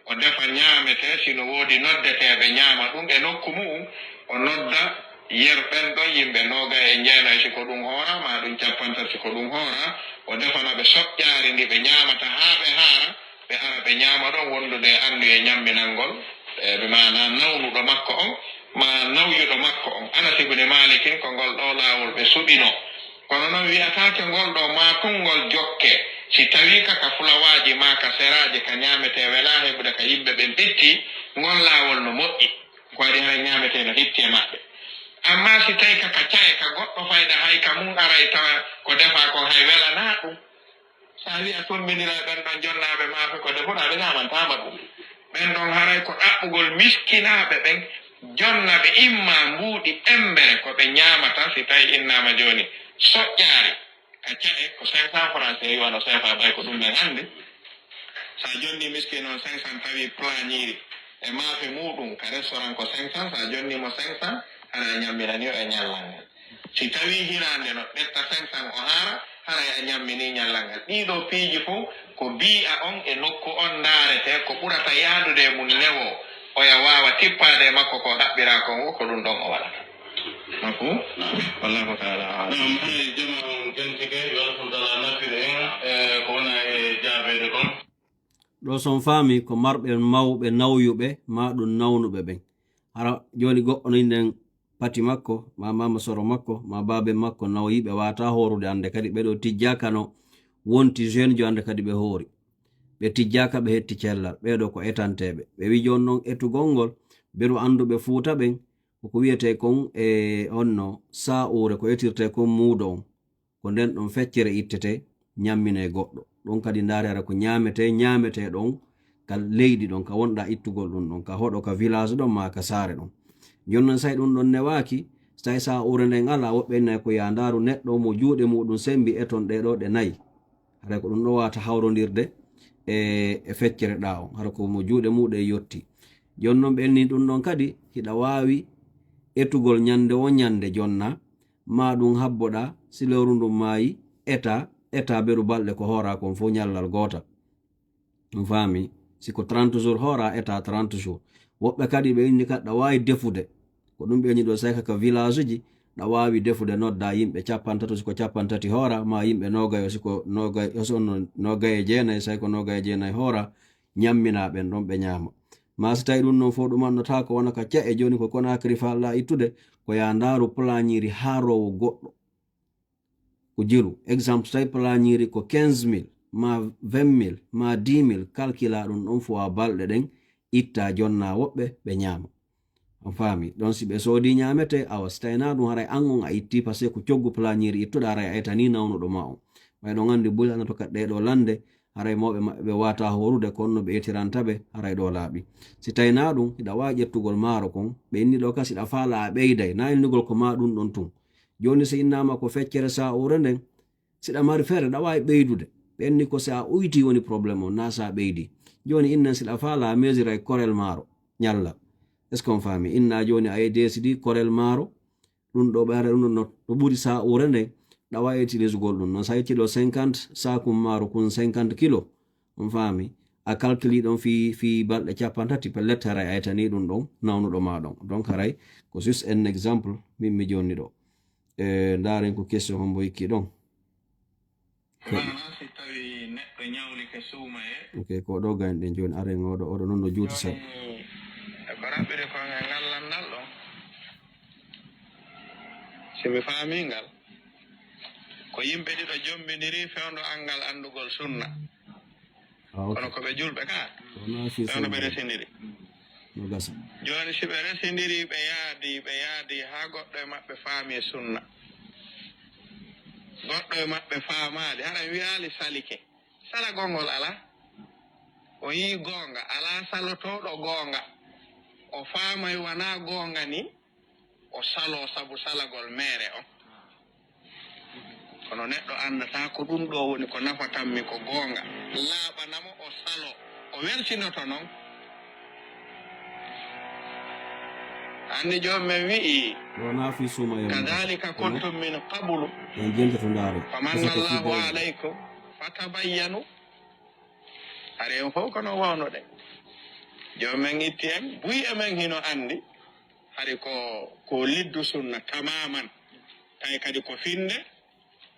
o defa ñaametee, si no woodi noddeteeɓe ñaama ɗum e nokku mu'un, o nodda yer ɓen ɗon yimɓe noogay e jeenay, si ko ɗum hooraa, maa ɗum cappantato, si ko ɗum hooraa, o defana ɓe soƴƴaari ndi ɓe ñaamata haa ɓe haara, ɓe ara ɓe ñaama ɗon wondude e anniye ñamminangol, e, bi maana nawnuɗo makko on, maa nawyuɗo makko on. Anas ibn Maalikin ko ngol ɗoo laawol ɓe suɓinoo. Kono noon wi'ataake ngol ɗoo maa tun ngol jokke, si tawii ka, ka fulawaaji maa ka seraaji ka ñaametee welaa heɓude ka yimɓe ɓen ɓitti, ngol laawol no moƴƴi. Ko waɗi hara ñaametee no hitti e maɓɓe. Amma si tawii ka, ka ca'e, ka goɗɗo fayda hay ka mum aray tawa ko defaa kon hay welanaa ɗum. So a wi'a tummbindiray ɓen ɗon jonnaaɓe maafe ko defuɗaa, ɓe ñaamantaama ɗum. Ɓen ɗon haray ko ɗaɓɓugol miskinaaɓe ɓen, jonna ɓe imma mbuuɗi embere ko ɓe ñaamata, si tawii innaama jooni soƴƴaari ka ca'e ko cinq cents francs, si wano seefa ɓay ko ɗum ɓen anndi. So a jonni miskin on cinq cents tawi plat ñiiri e maafe muuɗum ka restaurant ko cinq cents, so a jonni mo cinq cents, hara a ñamminani o e ñallal ngal. Si tawii hiraande no ƴetta cinq cents o haara, haray a ñamminii ñallal ngal. Ɗii ɗoo piiji fof ko bii'a on e nokku on ndaaretee, ko ɓurata yaadude e mum newoo, oya waawa tippaade e makko ko ɗaɓɓiraa kon woo, ko ɗum ɗon o waɗata. Mafhum? Naam. Wallahu taala aalam. Naam, hay jama on jantike, yo Allah taala nafir en, e ko wona e jaabeede kon. Ɗo son faami ko marɓe mawɓe nawyuɓe, maa ɗum nawnuɓe ɓen. Hara jooni goɗɗo no innen pati makko, maa maama soro makko, maa baabe makko nawyi ɓe waawataa hoorude, annde kadi ɓee ɗoo tijjaaka no wonti jeune jo, annde kadi ɓe hoori. Ɓe tijjaaka, ɓe hetti cellal. Ɓee ɗoo ko etanteeɓe. Ɓe wi jooni non etugol ngol, beru annduɓe Fuuta ɓen, ko ko wiyetee kon e on no saa'uure, ko etirtee kon muudo on. Ko nden ɗon feccere ittetee, ñamminee goɗɗo. Ɗon kadi ndaare hara ko ñaametee, ñaametee ɗon ka leydi ɗon, ka wonɗaa ittugol ɗum ɗon, ka hoɗo, ka village ɗon, maa ka saare ɗon. Jooni non, say ɗum ɗon newaaki, say saa'uure nden alaa, woɓɓe innay ko yaa ndaaru neɗɗo mo juuɗe muuɗum sembi eton ɗee ɗoo ɗe nayi. Haray ko ɗum ɗon waawata hawrondirde e, e feccere ɗaa on, hara ko mo juuɗe muuɗum e yotti. Jooni non ɓe inni ɗum ɗon kadi, hiɗa waawi etugol ñande woo ñande jonna, maa ɗum habboɗaa, si lewru ndun maayi, etaa, etaa beru balɗe ko hooraa kon fof ñallal gootal. On faami? Si ko trente jours hooraa, etaa trente jours. Woɓɓe kadi ɓe inni kadi ɗa waawi defude. Ko ɗum ɓe inni ɗoo, say ka, ka village uji, Ɗa waawi defude, nodda yimɓe capantato, si ko capantati hoora, ma yimɓe nogayo, si ko nogay, so no nogay e jeenay, say ko nogay e jeenay hoora, ñammina ɓen ɗon, ɓe ñaama. Ma si tawi ɗum ɗon fof ɗum annotaako, wona ka ca'e jooni ko Conakry faalɗa ittude, ko yaa ndaaru planieri haaroowo goɗɗo. Ko jiru. Exemple, so tawi planieri ko quinze mille, ma vingt mille, ma dix mille, calcula ɗum ɗon fof a balɗe ɗen, itta jonna woɓɓe, ɓe ñaama. On faami? Ɗon si ɓe soodi ñaamete, awa, si tawinaa ɗum haray an on a itti, parce que ko coggu planieri ittuɗa, haray a etanii nawnuɗo ma on. Ɓay ɗon anndi bulana to kaɗɗe ɗo lande, haray mawɓe maɓɓe ɓe wata horude, kono no ɓe etiranta ɓe, haray ɗo laaɓi. Si tawinaa ɗum, hiɗa waawi ƴettugol maaro kon, ɓe inni ɗo ka, si ɗa faala a ɓeyday, na innugol ko ma ɗum ɗon tun. Jooni si innama ko feccere sa'ure nden, si ɗa mari feere, ɗa waawi ɓeydude. Ɓe inni ko si a uyti woni problème on, na si a ɓeydi. Jooni innan si ɗa faala a mesure ay korel maaro, ñalla. Est-ce qu'on faami? Inna jooni a décidi korel maaro, ɗum ɗo ɓeyre, ɗum ɗo no, no ɓuri sa'ure nden, ɗa waawi utilisugol ɗum. Non sa itti ɗo cinquante, sakum maaro kun cinquante kilo. On faami? A calculi ɗon fii, fii balɗe capantati, pellet haray a etanii ɗum ɗon, nawnuɗo ma ɗon. Donc haray, ko juste un exemple, min mi jonni ɗo. E, ndaaren ko question hombo ikki ɗon. Ko maana si tawi neɗɗo ñawlike suuma e ok, ko ɗo gayno ɗen jooni, aren oɗo, oɗo non no juuti seeɗa. Jooni, e ko raɓɓiri kon e ngal lanndal ɗon. Si mi faamii ngal, ko yimɓe ɗiɗo jommbindiri fewndo anngal anndugol sunna. Ah, ok. Kono ko ɓe julɓe ka? Wona fii fewndo ɓe sunna. Resindiri. No gasa. Jooni, si ɓe resindiri, ɓe yaadi, ɓe yaadi haa goɗɗo e maɓɓe faami sunna. Goɗɗo e maɓɓe faamaali, hara mi wiyaali salike. Salagol ngol alaa. O yii goonga, alaa salotooɗo goonga. O faamay wanaa goonga ni, o saloo sabu salagol meere on. Kono neɗɗo anndataa ko ɗum ɗo woni ko nafatammi, ko goonga. Laaɓana mo, o saloo, o weltinoto non. Anndi joom men wi'i, wona fii suuma e kadhalika kuntum min qablu, en jenti to ndaare. Famanna Allahu alaykum, fatabayyanu. Hari en fof ko non wawnoɗen. Joom men itti en, buy e men hino anndi. Hari ko, ko liddu sunna tamaman. Tawi kadi ko finde,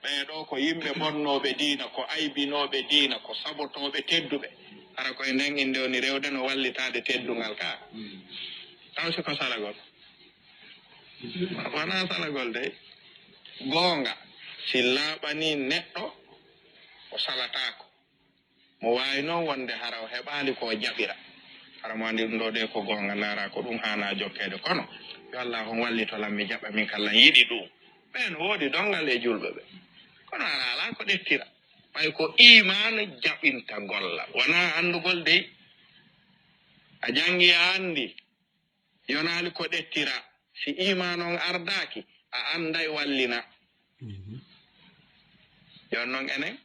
ɓee ɗo ko yimɓe bonnooɓe diina, ko aybinooɓe diina, ko sabotooɓe tedduɓe. Hara koye nden innde woni rewde no wallitaade teddungal ka. Taw si ko salagol? Wonaa salagol de. Goonga, si laaɓanii neɗɗo, o salataako. Mo waawi noon wonde hara o heɓaali ko o jaɓira. Hara mo anndi ɗum ɗo de ko goonga, ndaara ko ɗum haanaa jokkeede. Kono, yo Allah on wallito lan, mi jaɓa min kallan yiɗi ɗum. Ɓeen woodi donngal e julɓe ɓe. Kono hara alaa ko ɗettira. Ɓay ko iimaan jaɓinta golla. Wonaa anndugol dey. A janngi a anndi. Yonaali ko ɗettira. Si iimaan on ardaaki, a annday wallina. Mhm. Yon non enen,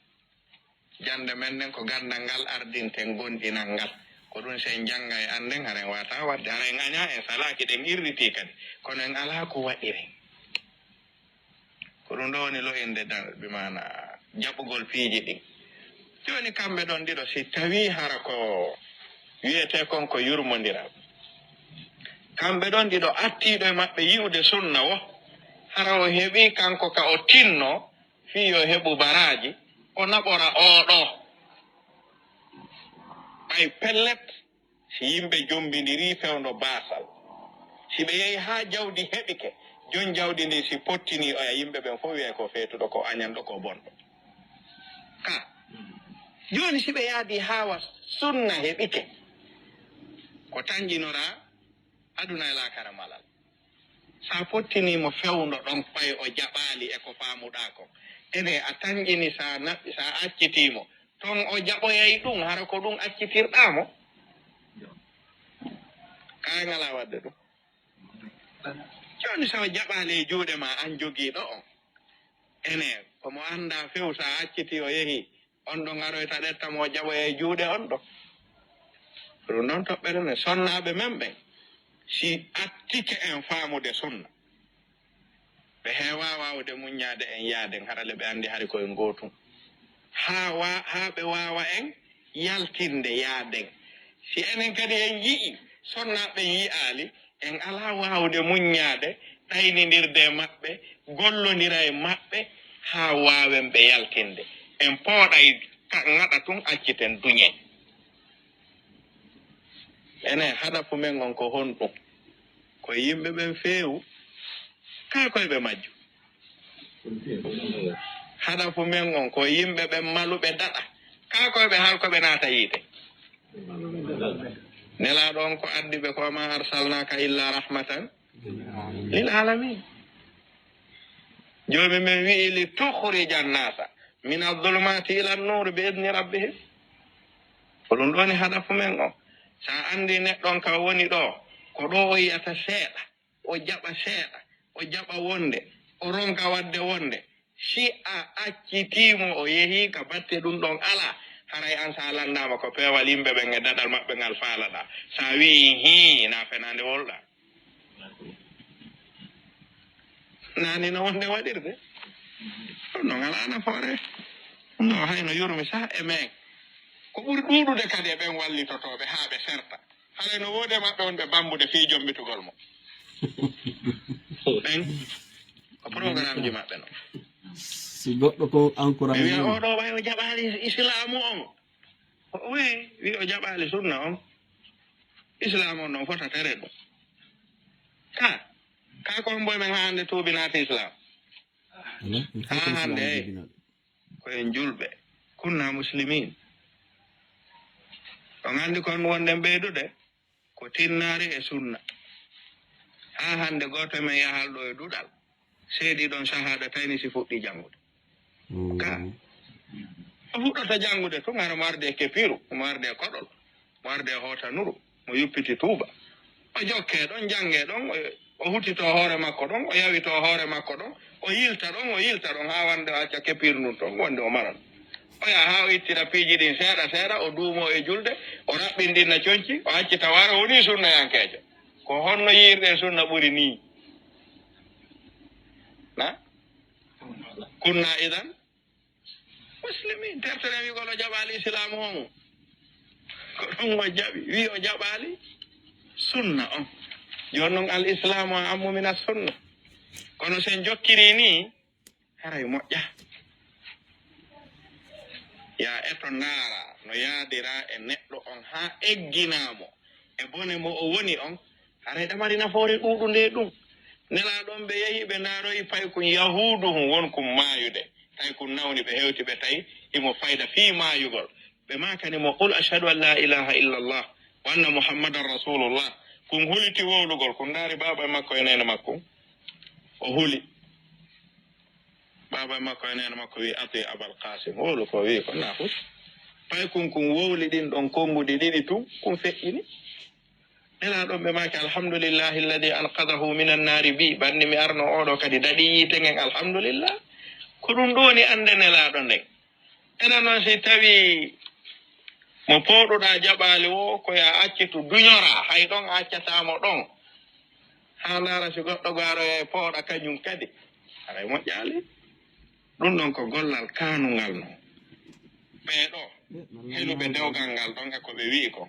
jannde men nden ko ganndal ngal ardinten, gomɗinal ngal. Ko ɗum si en jannga e annden, hara en wata waɗde, hara en aña, en salaaki, ɗen irritii kadi. Kono en alaa ko waɗiren. Ko ɗum ɗo woni lo'inde dan-, bi maana jaɓugol piiji ɗin. Jooni kamɓe ɗon ɗiɗo, si tawii hara ko wiyetee kon ko yurmondiral, kamɓe ɗon ɗiɗo attiiɗo e maɓɓe yi'ude sunna wo, hara o heɓii kanko ka o tinno fii yo heɓu baraaji, o naɓora oo ɗoo. Ɓay pellet, si yimɓe jommbindirii fewndo baasal, si ɓe yehi haa jawdi heɓike, jon jawdi ndin si pottinii oya, yimɓe ɓen fof wi'ay ko feetuɗo, ko añanɗo, ko bonɗo. Ka, jooni si ɓe yaadii haa wa sunna heɓike, ko tanƴinoraa aduna e laakara malal. Sa pottinii mo fewndo ɗon, ɓay o jaɓaali e ko faamuɗaa kon. Ene a tanƴini, sa naɓi, sa accitii mo, ton o jaɓoyay ɗum, hara ko ɗum accitirɗaa mo? Kaa ngalaa waɗde ɗum. Jooni, so o jaɓaali e juuɗe ma, an jogiiɗo on, ene, ko mo anndaa few, sa accitii o yehi, on ɗo ngaroyta ɗetta mo, o jaɓoya e juuɗe on ɗo. Ɗum noon toɓɓere nde sonnaaɓe men ɓen, si attike en faamude sunna, ɓe heewaa waawude muññaade en yaaden, hara le ɓe anndi hari ko en gootum. Haa wa-, haa ɓe waawa en yaltinde yaaden. Si enen kadi en yi'i, sonnaaɓe ɓen yi'aali, en alaa waawude muññaade, Taynindirde e maɓɓe, gollondira e maɓɓe, haa waawen ɓe yaltinde. En pooɗay ka ŋaɗa tun, acciten duñen. Enen, hadafu men on ko honɗum? Ko yimɓe ɓen feewu, kaa koy ɓe majju. Hadafu men on ko yimɓe ɓen maluɓe daɗa, kaa koy ɓe halko ɓe naata yiite. Nelaaɗo on ko addi ɓe ko ma arsalnaaka illa rahmatan lil alamin. Joomi men wi'i li tukhrija nnaasa min adh-dhulumati ila nnuur bi idni rabbihim. Ko ɗum ɗoni hadafu men on. Sa andi neɗɗo on ka woni ɗo, ko ɗo o yi'ata seeɗa, o jaɓa seeɗa, o jaɓa wonde, o ronka wadde wonde. Si a accitii mo, o yehii ka batte ɗum ɗon alaa, haray an sa lanndaama ko peewal yimɓe ɓen e daɗal maɓɓe ngal faalaɗaa. Sa wi'i hii, na fenaande woluɗaa. Naani no wonde waɗirde. Ɗum ɗon alaa nafoore. Ɗum ɗo hayno yurmi sah e men. Ko ɓuri ɗuuɗude kadi e ɓen wallitotooɓe haa ɓe serta. Haray no woodi e maɓɓe wonɓe bambude fii jommitugol mo. Ɓen ko programmeji maɓɓe non. Si goɗɗo ko encourage. Ɓe wiya oɗo ɓay o jaɓaali islaamu on. O wi, wi o jaɓaali sunna on. Islaamu on non fota tere ɗum. Ka, ka ko mboy men haa hannde tuubi naati islaam. Haa hannde, ko en julɓe. Kunna muslimin. On anndi kon wonɗen ɓeydude. Ko tinnaari e sunna. Haa hannde gooto men yahal ɗo e duɗal. Seedi ɗon sahaada tayni si fuɗɗi janngude. Ka o fuɗɗata janngude tun, hara mo arde e kepiru, mo arde e koɗol, mo arde e hootanuru, mo yuppiti tuuba. O jokke ɗon, jannge ɗon, o, o hutito hoore makko ɗon, o yawito hoore makko ɗon, o yilta ɗon, o yilta ɗon, haa wande o acca kepir ndun ton, wonde o maran. O yaha haa o ittira piiji ɗin seeɗa seeɗa, o duumo e julde, o raɓɓinɗinna conci, o acci tawaare, o woni sunnayankeejo. Ko honno yiirɗen sunna ɓuri nii? Na? Kunna idan muslimin, terteren wi'ugol o jaɓaali islaamu on. Ko ɗum o jaɓi, wi o jaɓaali sunna on. Jooni non al islaamu a ammu min as sunna. Kono sen jokkiri nii, haray moƴƴa. Ya eto ndaara no yaadira e neɗɗo on haa egginaa mo e bone mo o woni on, haray ɗa mari nafoore ɗuuɗunde e ɗum. Nelaaɗo on ɓe yehi ɓe ndaaroyi paykun yahuuduhun wonkun maayude. Tawi kun nawni ɓe hewti ɓe tawi himo fayda fii maayugol. Ɓe maakani mo, "Qul ashhadu an la ilaha illa Allah wa anna Muhammadan rasulullah." Kun huliti wowlugol, kun ndaari baaba e makko e neene makko. O huli. Baaba makko e neene makko wi'i, "Ati Abal Qasim." Wowlu ko wi'i ko na fus. Pay kun kun wowli ɗin ɗon konnguɗi ɗiɗi tun, kun feƴƴini. Nelaaɗo ɓe maaki, "Alhamdulillahi alladhi anqadhahu minan nari bi." Banni mi arno oɗo kadi daɗi yiite ngen, alhamdulillah. Ko ɗum ɗo woni annde Nelaaɗo nden. Enen non si tawi mo pooɗuɗaa jaɓaali wo, ko ya accitu duñora, hay ɗon a accataa mo ɗon. Haa ndaara si goɗɗo gaaroya e pooɗa kañum kadi. Haray moƴƴaali. Ɗum ɗon ko gollal kaanungal non. Ɓee ɗo, heluɓe dewgal ngal ɗon e ko ɓe wi'i ko.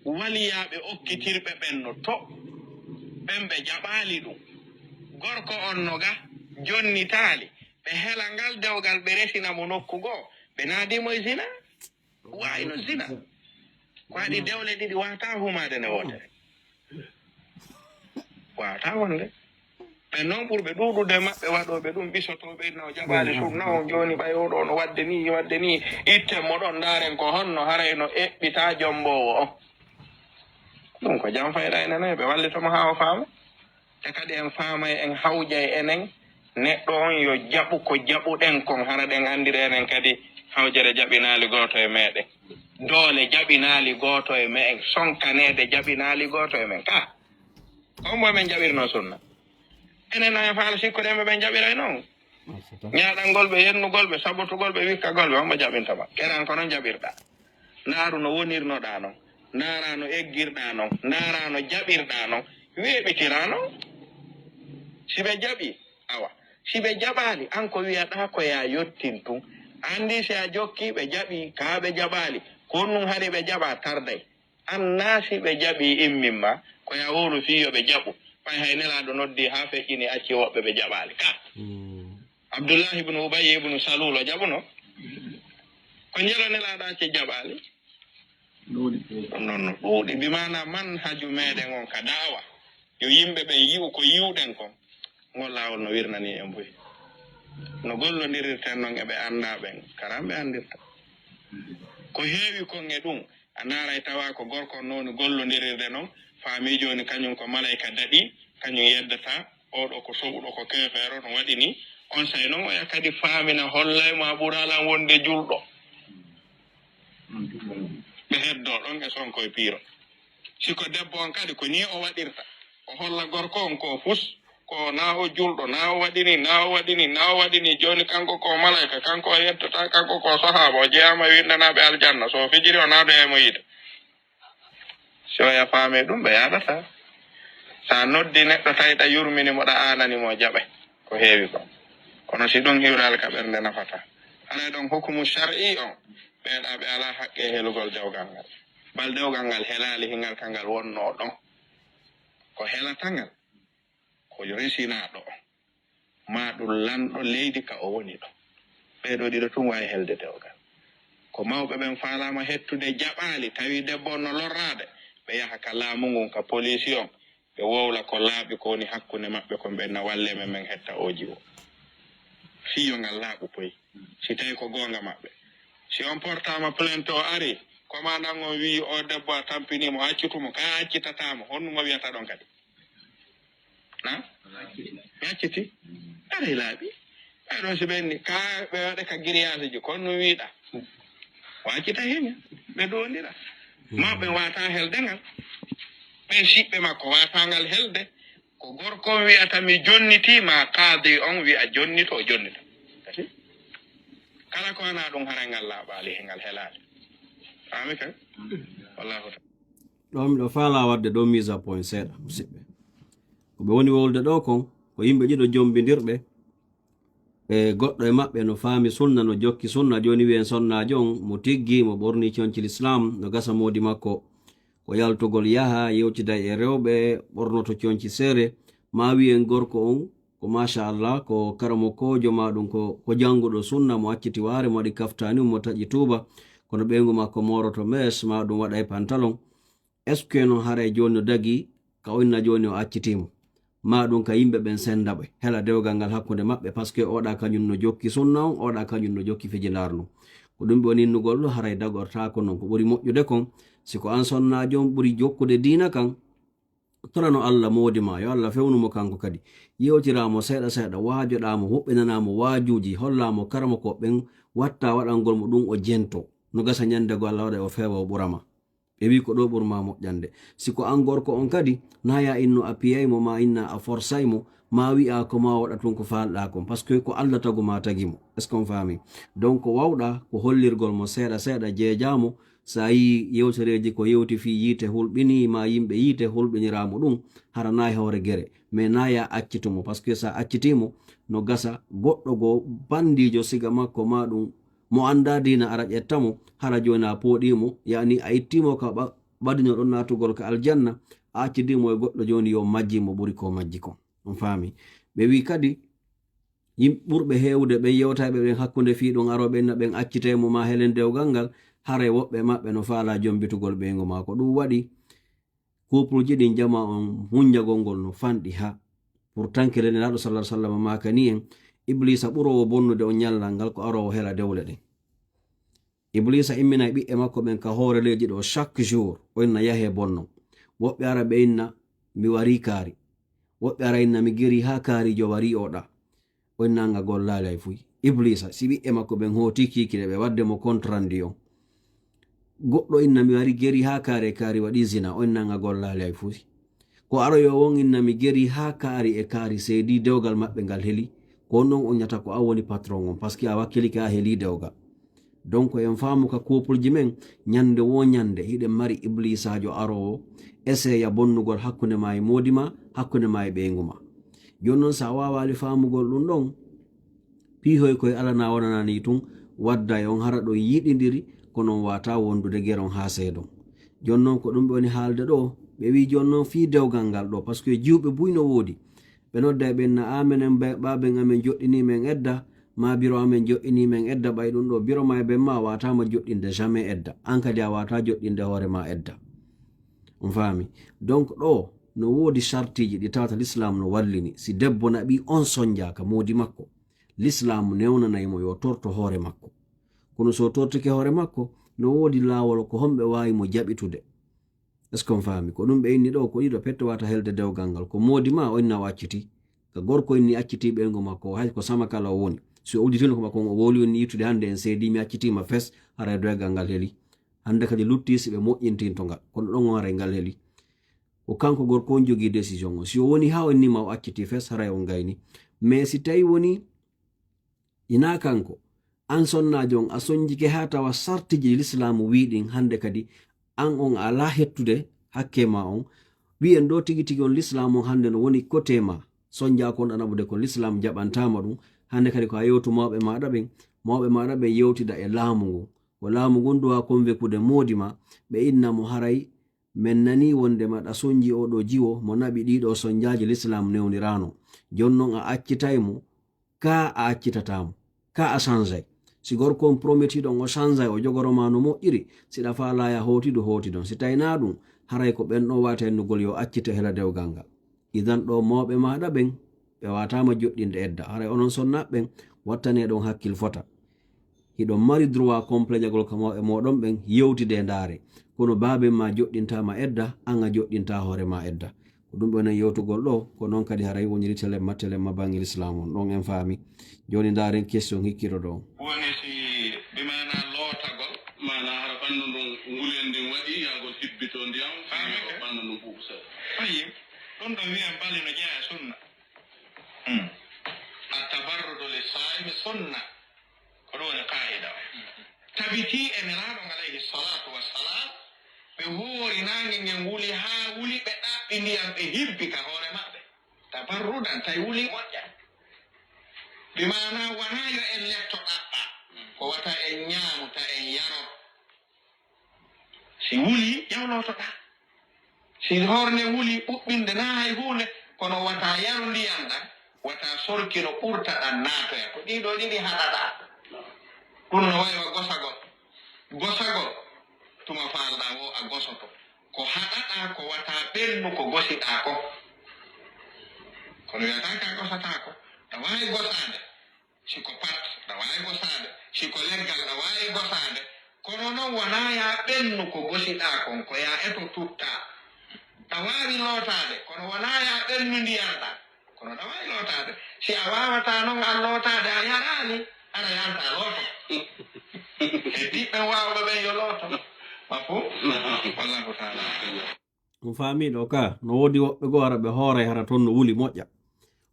Waliyaaɓe okkitirɓe ɓen no to. Ɓen ɓe jaɓaali ɗum. Gorko on no ga, jonnitaali. Ɓe hela ngal dewgal, ɓe resina mo nokku goo. Ɓe naadi mo e zina. Waawi no zina. Ko haɗi dewle ɗiɗi waawataa humaade nde wootere. Waawataa wonde. Ɓe noon ɓurɓe ɗuuɗude maɓɓe waɗooɓe ɗum, ɓisotooɓe, na o jaɓaali sunna on, jooni ɓay oɗo no waɗde nii, waɗde nii, itten mo ɗon, ndaaren ko honno haray no eɓɓitaa jomboowo on. Ɗum ko jam fayda e nene, ɓe wallito mo haa o faama. Te kadi en faamay, en hawjay enen, neɗɗo on yo jaɓu ko jaɓuɗen kon, hara ɗen anndira enen kadi hawjere jaɓinaali gooto e meɗen. Doole jaɓinaali gooto e me'en, sonkaneede jaɓinaali gooto e men. Ka, on mo men jaɓirno sunna. Enen na en faala sikkude ɓe ɓen jaɓiray non. Ñaaɗangol ɓe, yennugol ɓe, sabotugol ɓe, wikkagol ɓe, on mo jaɓinta ma. Keran ko non jaɓirɗa. Ndaaru no wonirnoɗaa non. Ndaara no eggirɗaa non. Ndaara no jaɓirɗaa non. Weeɓitiraa non. Si ɓe jaɓi, awa. Si ɓe jaɓaali, an ko wiyaɗaa ko yaa yottin tun. Anndi si a jokki, ɓe jaɓi, kaa ɓe jaɓaali. Ko nun hari ɓe jaɓa tarday. An naa si ɓe jaɓi immin ma, ko yaa wowlu fii yo ɓe jaɓu. Ɓay hay Nelaaɗo noddi haa feƴƴini, acci woɓɓe ɓe jaɓaali. Ka Abdullahi ibnu Ubayy ibnu Salul o jaɓuno? Ko njelo Nelaaɗo acci jaɓaali? Ɗum noon no ɗuuɗi. Bi maana manhaju meeɗen on ka da'awa, yo yimɓe ɓen yi'u ko yi'uɗen kon. Ngol laawol no wirnani en buy. No gollondirirten non e ɓe anndaa ɓen, karamɓe anndirta. Ko heewi kon e ɗum, a ndaaray tawa ko gorko on no woni gollondirirde non, faami jooni kañum ko malayka daɗi, kañum yeddata, oo ɗoo ko soɓuɗo, ko keefeero, no waɗi ni. On say non, oya kadi faamina, hollay mo a ɓuraa lan wonde julɗo. Ɓe heddoo ɗon e sonko e piiro. Si ko debbo on kadi, ko nii o waɗirta. O holla gorko on ko fus, ko naa o julɗo, naa o waɗi ni, naa o waɗi ni, naa o waɗi ni. Jooni kanko ko malayka, kanko o yeddata, kanko ko sahaaba, o jeyaama e winndanaaɓe aljanna. So o fijiri, o naatoyay mo yiite. Si oya faami ɗum, ɓe yaaɗata. Sa noddi neɗɗo, tawi ɗa yurmini mo, ɗa aanani mo, jaɓay. Ko heewi kon. Kono si ɗum iwraali ka ɓernde, nafataa. Haray ɗon hukumu shar'i on, ɓeeɗa ɓe alaa haqqe e helugol dewgal ngal. Bal dewgal ngal helaali, hingal ka ngal wonnoo ɗon. Ko helata ngal, ko resinaaɗo on, maa ɗum lanɗo leydi ka o woni ɗon. Ɓee ɗoo ɗiɗo tun waawi helde dewgal. Ko mawɓe ɓen faalaama hettude, jaɓaali, tawi debbo on no lorraade, ɓe yaha ka laamu ngun, ka poliisi on, ɓe wowla ko laaɓi ko woni hakkunde maɓɓe kon, ɓen na walle men, men hetta ooji o. Fii yo ngal laaɓu poy, si tawi ko goonga maɓɓe. Si on portaama plainte, o ari, commandant on wi'i, "O debbo a tampinii mo, accitu mo," ka a accitataa mo, honɗum o wi'ata ɗon kadi? Na? Mi acciti. Aray laaɓi. Ɓee ɗoo si ɓenni, ka ɓe waɗa ka giriyaaseji, kon no wiiɗa. Waccita heen, ɓe doondira. Ma ɓe waata helde ngal. Ɓen siɓɓe makko waata ngal helde. Ko gorko on wi'ata, "Mi jonnitii," ma qaadi on wi'a, "Jonnito," o jonnita. Kati? Kala ko wonaa ɗum, haray ngal laaɓaali, he ngal helaali. Faami kan? Wallahu ta'ala. Ɗo miɗo faalaa waɗde ɗo mise à point seeɗa, musidɓe. Ko ɓe woni wowlude ɗo kon, ko yimɓe ɗiɗo jombindirɓe, e goɗɗo e maɓɓe no faami sunna, no jokki sunna. Jooni wiyen sonnaajo on mo tiggi, mo ɓorni conci l'islam, no gasa moodi makko ko yaltugol yaha yewtida e rewɓe ɓornoto conci seere, ma wiyen gorko on ko machallah, ko karamokoojo, ma ɗum ko, ko jannguɗo sunna, mo acciti waare, mo waɗi kaftaani, mo taƴi tuuba, kono ɓeyngu makko mooroto mees, ma ɗum waɗa e pantalon. Est-ce que noon haray jooni no dagii ka o inna jooni o accitii mo? Ma ɗum ka yimɓe ɓen sennda ɓe, hela dewgal ngal hakkunde maɓɓe, parce que oɗa kañum no jokki sunna on, oɗa kañum no jokki fijindaar non. Ko ɗum ɓe woni innugol ɗo, haray dagortaako noon. Ko ɓuri moƴƴude kon, si ko an sonnaajo on ɓuri jokkude diina kan, torano Allah moodi ma, yo Allah fewnu mo kanko kadi. Yewtiraa mo seeɗa seeɗa, waajoɗaa mo, huɓɓinanaa mo waajuuji, hollaa mo karamokooɓe ɓen, watta waɗangol mo ɗum o jento. No gasa ñande goo Allah waɗa o feewa o ɓura ma. Ɓe wi'i ko ɗo ɓurma moƴƴande. Si ko an gorko on kadi, na ya inno a piyay mo, ma inna a forsay mo, ma wi'a ko ma waɗa tun ko faalɗaa kon. Parce que ko Allah tagu ma tagi mo. Est-ce qu'on faami? Donc, ko wawɗa ko hollirgol mo seeɗa seeɗa, jeejaa mo. Sa yii yewtereeji ko yewti fii yiite hulɓinii, ma yimɓe yiite hulɓiniraa mo ɗum, hara na e hoore gere. Mais na ya accitu mo. Parce que sa accitii mo, no gasa goɗɗo goo bandiijo siga makko ma ɗum mo anndaa diina ara ƴetta mo, hara jooni a pooɗii mo, yaani a ittii mo ka ɓa-, ɓadino ɗon naatugol ka aljanna, a accidi mo e goɗɗo jooni yo majji mo ɓuri ko majji kon. On faami? Ɓe wi'i kadi, yim-, ɓurɓe heewude ɓen yewtayɓe ɓen hakkunde fii ɗum arooɓe inna ɓen accitay mo ma helen dewgal ngal, haray woɓɓe maɓɓe no faalaa jombitugol ɓeyngu maako. Ɗum waɗi Couple ji ɗin jama on hunjagol ngol no fanɗi ha. Pour tankere Nelaaɗo sallallahu alaihi wasallam maakani en, Ibliisa ɓuroowo bonnude on ñallal ngal ko aroowo hela dewle ɗen. Ibliisa imminay ɓiɓɓe makko ɓen ka hoore leydi ɗo chaque jour, o inna yahe bonno. Woɓɓe ara ɓe inna mi warii kaari. Woɓɓe ara inna mi geri ha kaarijo warii oɗa. O inna nga gollaali hay fuy. Ibliisa, si ɓiɓɓe makko ɓen hooti kiikiiɗe ɓe wadde mo compte rendu on. Goɗɗo inna mi wari geri ha kaari e kaari waɗi zina, o inna nga gollaali hay fuy. Ko aroyo on inna mi geri ha kaari e kaari seedi dewgal maɓɓe ngal heli. Ko on on ñata ko an woni patron on, parce que a wakkilike a heli dewgal. Donc, en faamu ka couple ji men, ñande wo ñande, hiɗen mari ibliisaajo aroowo, eseya bonnugol hakkunde ma e moodi ma, hakkunde ma e ɓeyngu ma. Jooni non, sa waawaali faamugol ɗum ɗon, piihoy koy alana wonanani tun, wadda e on hara ɗon yiɗindiri, kono on waata wondude geron haa seedon. Jooni noon ko ɗum ɓe woni haalde ɗo, ɓe wii jooni noon fii dewgal ngal ɗo, parce que jiwɓe buy no woodi. Ɓe nodda e ɓen na, "A menen, ba-, baaben amen joɗɗinii men edda, maa biro amen joɗɗinii men edda, ɓay ɗum ɗo biro maa e ben maa waataama joɗɗinde jamais edda. An kadi a waataa joɗɗinde hoore maa edda." On faami? Donc ɗo no woodi sartiiji ɗi tawata l'islam no wallini. Si debbo naɓii on sonjaaka moodi makko, l'islam newnanay mo yo torto hoore makko. Kono so tortike hoore makko, no woodi laawol ko homɓe waawi mo jaɓitude. Est-ce qu'on faami? Ko ɗum ɓe inni ɗo, ko ɗiɗo petto wata helde dewgal ngal. Ko moodi ma o inna o acciti. Ka gorko inni acciti ɓeyngu makko, hay ko sama kala o woni. Si o udditino ko makko, o woli on yittude hannde en seedi, mi accitima fes, haray dewgal ngal heli. Hannde kadi lutti si ɓe moƴƴintinto ngal. Kono ɗon on haray ngal heli. Ko kanko gorko on jogii décision on. Si o woni haa o inni ma o acciti fes, haray on gayni. Mais si tawi woni ina kanko, an sonnaajo on, a sonjike haa tawa sartiji ɗi lislaamu wii ɗin, hannde kadi an on a alaa hettude hakke ma on. Wi'en ɗo tigi tigi on lislaamu on hannde no woni kote ma. Sonjaako on ɗa naɓude kon lislaamu jaɓantaama ɗum. Hannde kadi ko a yewtu mawɓe maaɗa ɓen. Mawɓe maaɗa ɓen yewtida e laamu ngun. Ko laamu ngun duwa konvekude moodi ma. Ɓe inna mo haray men nanii wonde maɗa sonji oo ɗoo jiwo mo naɓi ɗii ɗoo sonjaaji lislaamu newniraano. Jooni non a accitay mo, kaa a accitataa mo, kaa a sanjay. Si gorko on prometiiɗo on o sanjay, o jogoro ma no moƴƴiri, si ɗa faalaa ya hootidu, hootidon. Si tawi naa ɗum, haray ko ɓen ɗon waata innugol yo accite hela dewgal ngal. Idan ɗoo mawɓe maaɗa ɓen, ɓe waataama joɗɗinde edda. Haray onon sonnaaɓe ɓen, wattanee ɗon hakkil fota. Hiɗon mari droit complet jagol ka mawɓe mooɗon ɓen, yewtidee ndaaree. Kono baaben ma joɗɗintaama edda, an a joɗɗintaa hoore ma edda. Ko ɗum ɓe woni yewtugol ɗo, ko non kadi haray woniri telemma, telemma banngel Islam on. Ɗon en faami. Jooni ndaaren question hikkiiɗo ɗo. Woni si bi maanaa lootagol, maanaa hara ɓanndu ndun ngulen ndin waɗi, yaa ngol hibbito ndiyam, faami ke? Ɓanndu ndun ɓuuɓu seeɗa. Tayyib. Ɗum ɗo wi'en bali no jeyaa e sunna. Hmm. At-tabarrudu lis-saa'imi sunna. Ko ɗum woni qaa'ida o. Tabitii e Nelaaɗo on alayhi salaatu wa salaam, ɓe hoori naange ngen wuli haa wuli, ɓe ɗaɓɓi ndiyam, ɓe hibbi ka hoore maɓɓe. Tabarrudan, tawi wuli moƴƴa. Bi maanaa wanaa yo en letto ɗaɓɓa, ko wata en ñaamu, ta en yaro. Si wuli, jawlotoɗaa. Si hoore nden wuli, ɓuɓɓinde naa hay huunde, kono wata yaru ndiyan ɗan, wata sorkino ɓurta ɗan naatoya. Ko ɗii ɗoo ɗiɗi haɗaɗaa. Ɗum no wayi wa gosagol. Gosagol, tuma faalɗaa woo a gosoto. Ko haɗaɗaa ko wata ɓennu ko gosiɗaa kon. Kono wiyataa ka gosataa ko. Ɗa waawi gosaade. Si ko pat, ɗa waawi gosaade. Si ko leggal, ɗa waawi gosaade. Kono non wanaa yaa ɓennu ko gosiɗaa kon, ko yaa eto tuttaa. Ɗa waawi lootaade, kono wanaa yaa ɓennu ndiyan ɗan. Kono ɗa waawi lootaade. Si a waawataa non an lootaade, a yaraali, hara yanta looto. E diɓɓen waawɓe ɓen yo looto. Mafhum? Wallahu ta'ala a'lam. On faamii ɗo ka, no woodi woɓɓe goo hara ɓe hooray hara ton no wuli moƴƴa.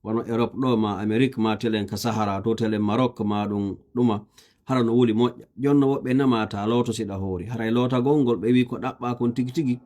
Wano Europe ɗo, ma Amérique, ma telen ka Sahara to, telen Maroc, ma ɗum ɗuma, hara no wuli moƴƴa. Jooni no woɓɓe nama ta looto si ɗa hoori. Haray lootagol ngol ɓe wii ko ɗaɓɓaa kon tigi tigi,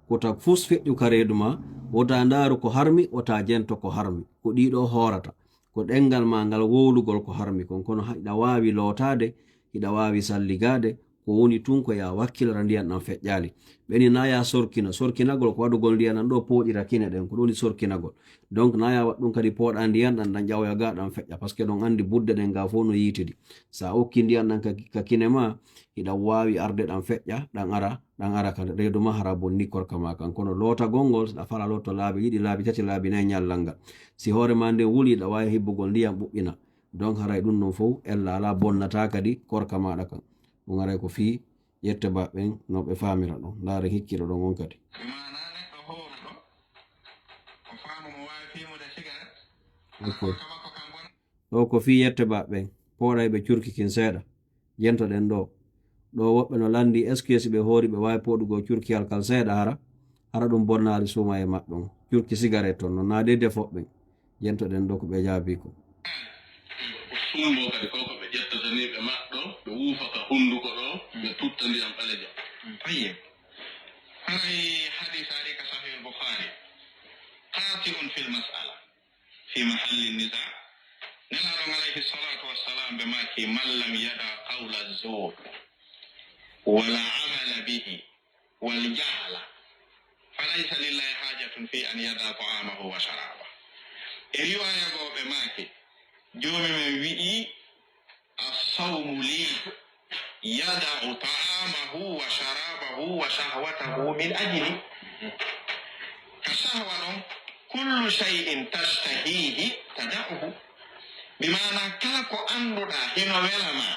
ko ta fus feƴƴu ka reedu ma, wota ndaaru ko harmi, wota jento ko harmi. Ko ɗii ɗoo hoorata. Ko ɗenngal ma ngal wowlugol ko harmi kon, kono hiɗa waawi lootaade, hiɗa waawi salligaade, ko woni tun ko yaa wakkilora ndiyan ɗan feƴƴaali. Ɓeni na yaa sorkina, sorkinagol ko waɗugol ndiyan ɗan ɗoo pooɗira kine ɗen, ko ɗum woni sorkinagol. Donc na yaa waɗ ɗum kadi pooɗa ndiyan ɗan, ɗan ƴawoya gaa ɗan feƴƴa, parce que ɗon anndi budde ɗen gaa fof no yiitidi. Sa okki ndiyan ɗan ka, ka kine ma, hiɗa waawi arde ɗan feƴƴa, ɗan ara, ɗan ara ka reedu ma hara bonni korka ma kan. Kono lootagol ngol, si ɗa fala looto laabi ɗiɗi, laabi tati, laabi nayi ñallal ngal. Si hoore ma nden wuli, ɗa waawi hibbugol ndiyan ɓuɓɓina. Donc haray ɗum ɗon fof ella alaa bonnataa kadi korka maaɗa kan. Ɗum haray ko fii ƴette ba ɓen no ɓe faamira ɗon. Ndaare hikkiiɗo ɗon on kadi. Bi maanaa neɗɗo hooruɗo, ko faamu mo waawi fiimude sigaret, hara korka makko kan bon. Ɗo ko fii yette ba ɓen, pooɗay ɓe curki kin seeɗa. Jentoɗen ɗo. Ɗo woɓɓe no lanndii, est-ce que si ɓe hoori ɓe waawi pooɗugol curkiyal kal seeɗa hara? Hara ɗum bonnaali suumaye maɓɓe on. Curki sigaret on non, naa dee defooɓe ɓen. Jentoɗen ɗo ko ɓe jaabii ko. Sumbo kadi ko ko ɓe ƴettata ni ɓe maɗɗo, ɓe wuufa ka hunnduko ɗo, ɓe tutta ndiyam ɓalejo. Tayyib. Haray hadiis ari ka Sahih al-Bukhari. Qati'un fil mas'ala. Fi mahalli niza. Nelaaɗo on alayhi salatu wassalam ɓe maaki, "Man lam yada qawla zur, wala amala bihi, والجهل، فليس لله حاجة في أن يدع طعامه وشرابه. E riwaaya goo ɓe maaki, Joomi men wi'i, "الصوم لي يدع طعامه وشرابه وشهوته من أجلي." Ka sahwa ɗon, "كل شيء تشتهيه تدعه." Bi maanaa kala ko annduɗaa hino wela ma,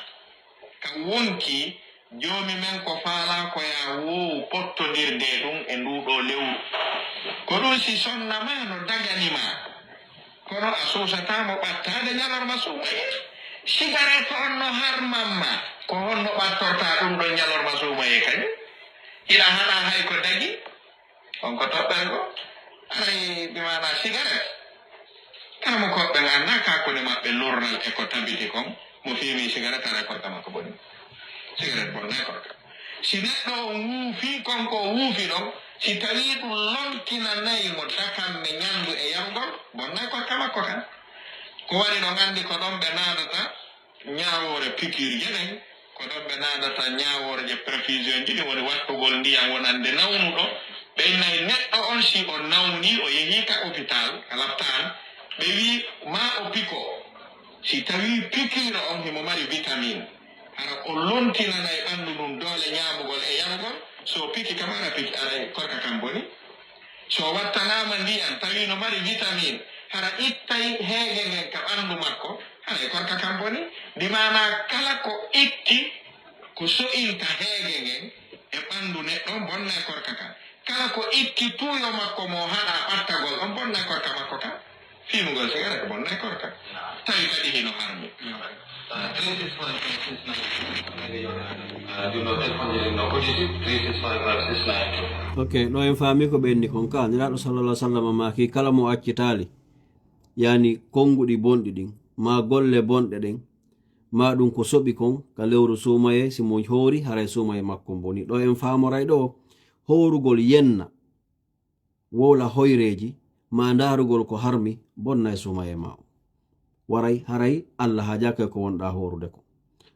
ka wonkii, Joomi men ko faalaa ko yaa woowu pottondirde ɗum e nduu ɗoo lewru. Ko ɗum si sonna ma no dagani ma. Kono a suusataa mo ɓattaade ñalorma suumayee. Sigaret on no harman ma. Ko honno ɓattortaa ɗum ɗon ñalorma suumayee kañum? Hiɗa haɗaa hay ko dagi? On ko toɓɓere goo. Aray, bi maanaa sigaret. Karamokooɓe ɓen anndaa kaakune maɓɓe lurnal e ko tabiti kon. Mo fiimii sigaret, aray korka makko bonii. Sigaret bonnay korka. Si neɗɗo on wuufii kon ko o wuufi ɗon, si tawii ɗum lonkinanay mo dakamme ñandu e yarugol, bonnay korka makko kan. Ko waɗi ɗon anndi ko ɗon ɓe naadata ñaawoore pikiirje ɗen, ko ɗon ɓe naadata ñaawoore je perfusion ji, ɗin woni wattugol ndiyan wonande nawnuɗo. Ɓe innay neɗɗo on, si o nawnii, o yehii ka opitaal, ka laptaan, ɓe wi'i, maa o piko. Si tawii pikiiro on himo mari vitamine, hara o lontinanay ɓanndu ndun doole ñaamugol e yarugol, si o piki kam, hara piki, aray korka kan boni. Si o wattanaama ndiyan, tawi no mari vitamine, hara ittay heege ngen ka ɓanndu makko, haray korka kan boni. Bi maanaa kala ko itti ko so'inta heege ngen e ɓanndu neɗɗo on, bonnay korka kan. Kala ko itti tuuyo makko mo haɗaa ɓattagol on, bonnay korka makko kan. Fiimugol sigaret bonnay korka. Tawi kadi hino harmi. Ok, ɗo en faami ko ɓenni kon ka. Nelaaɗo sallallahu alaihi wasallam maaki, kala mo accitaali, yani, konnguɗi bonɗi ɗin, maa golle bonɗe ɗen, maa ɗum ko soɓi kon ka lewru suumayee, si mo hoori, haray suumayee makko boni. Ɗo en faamoray ɗo, hoorugol yenna, wowla hoyreeji, maa ndaarugol ko harmi, bonnay suumayee maa on. Waray, haray Alla haajaaka e ko wonɗaa hoorude kon.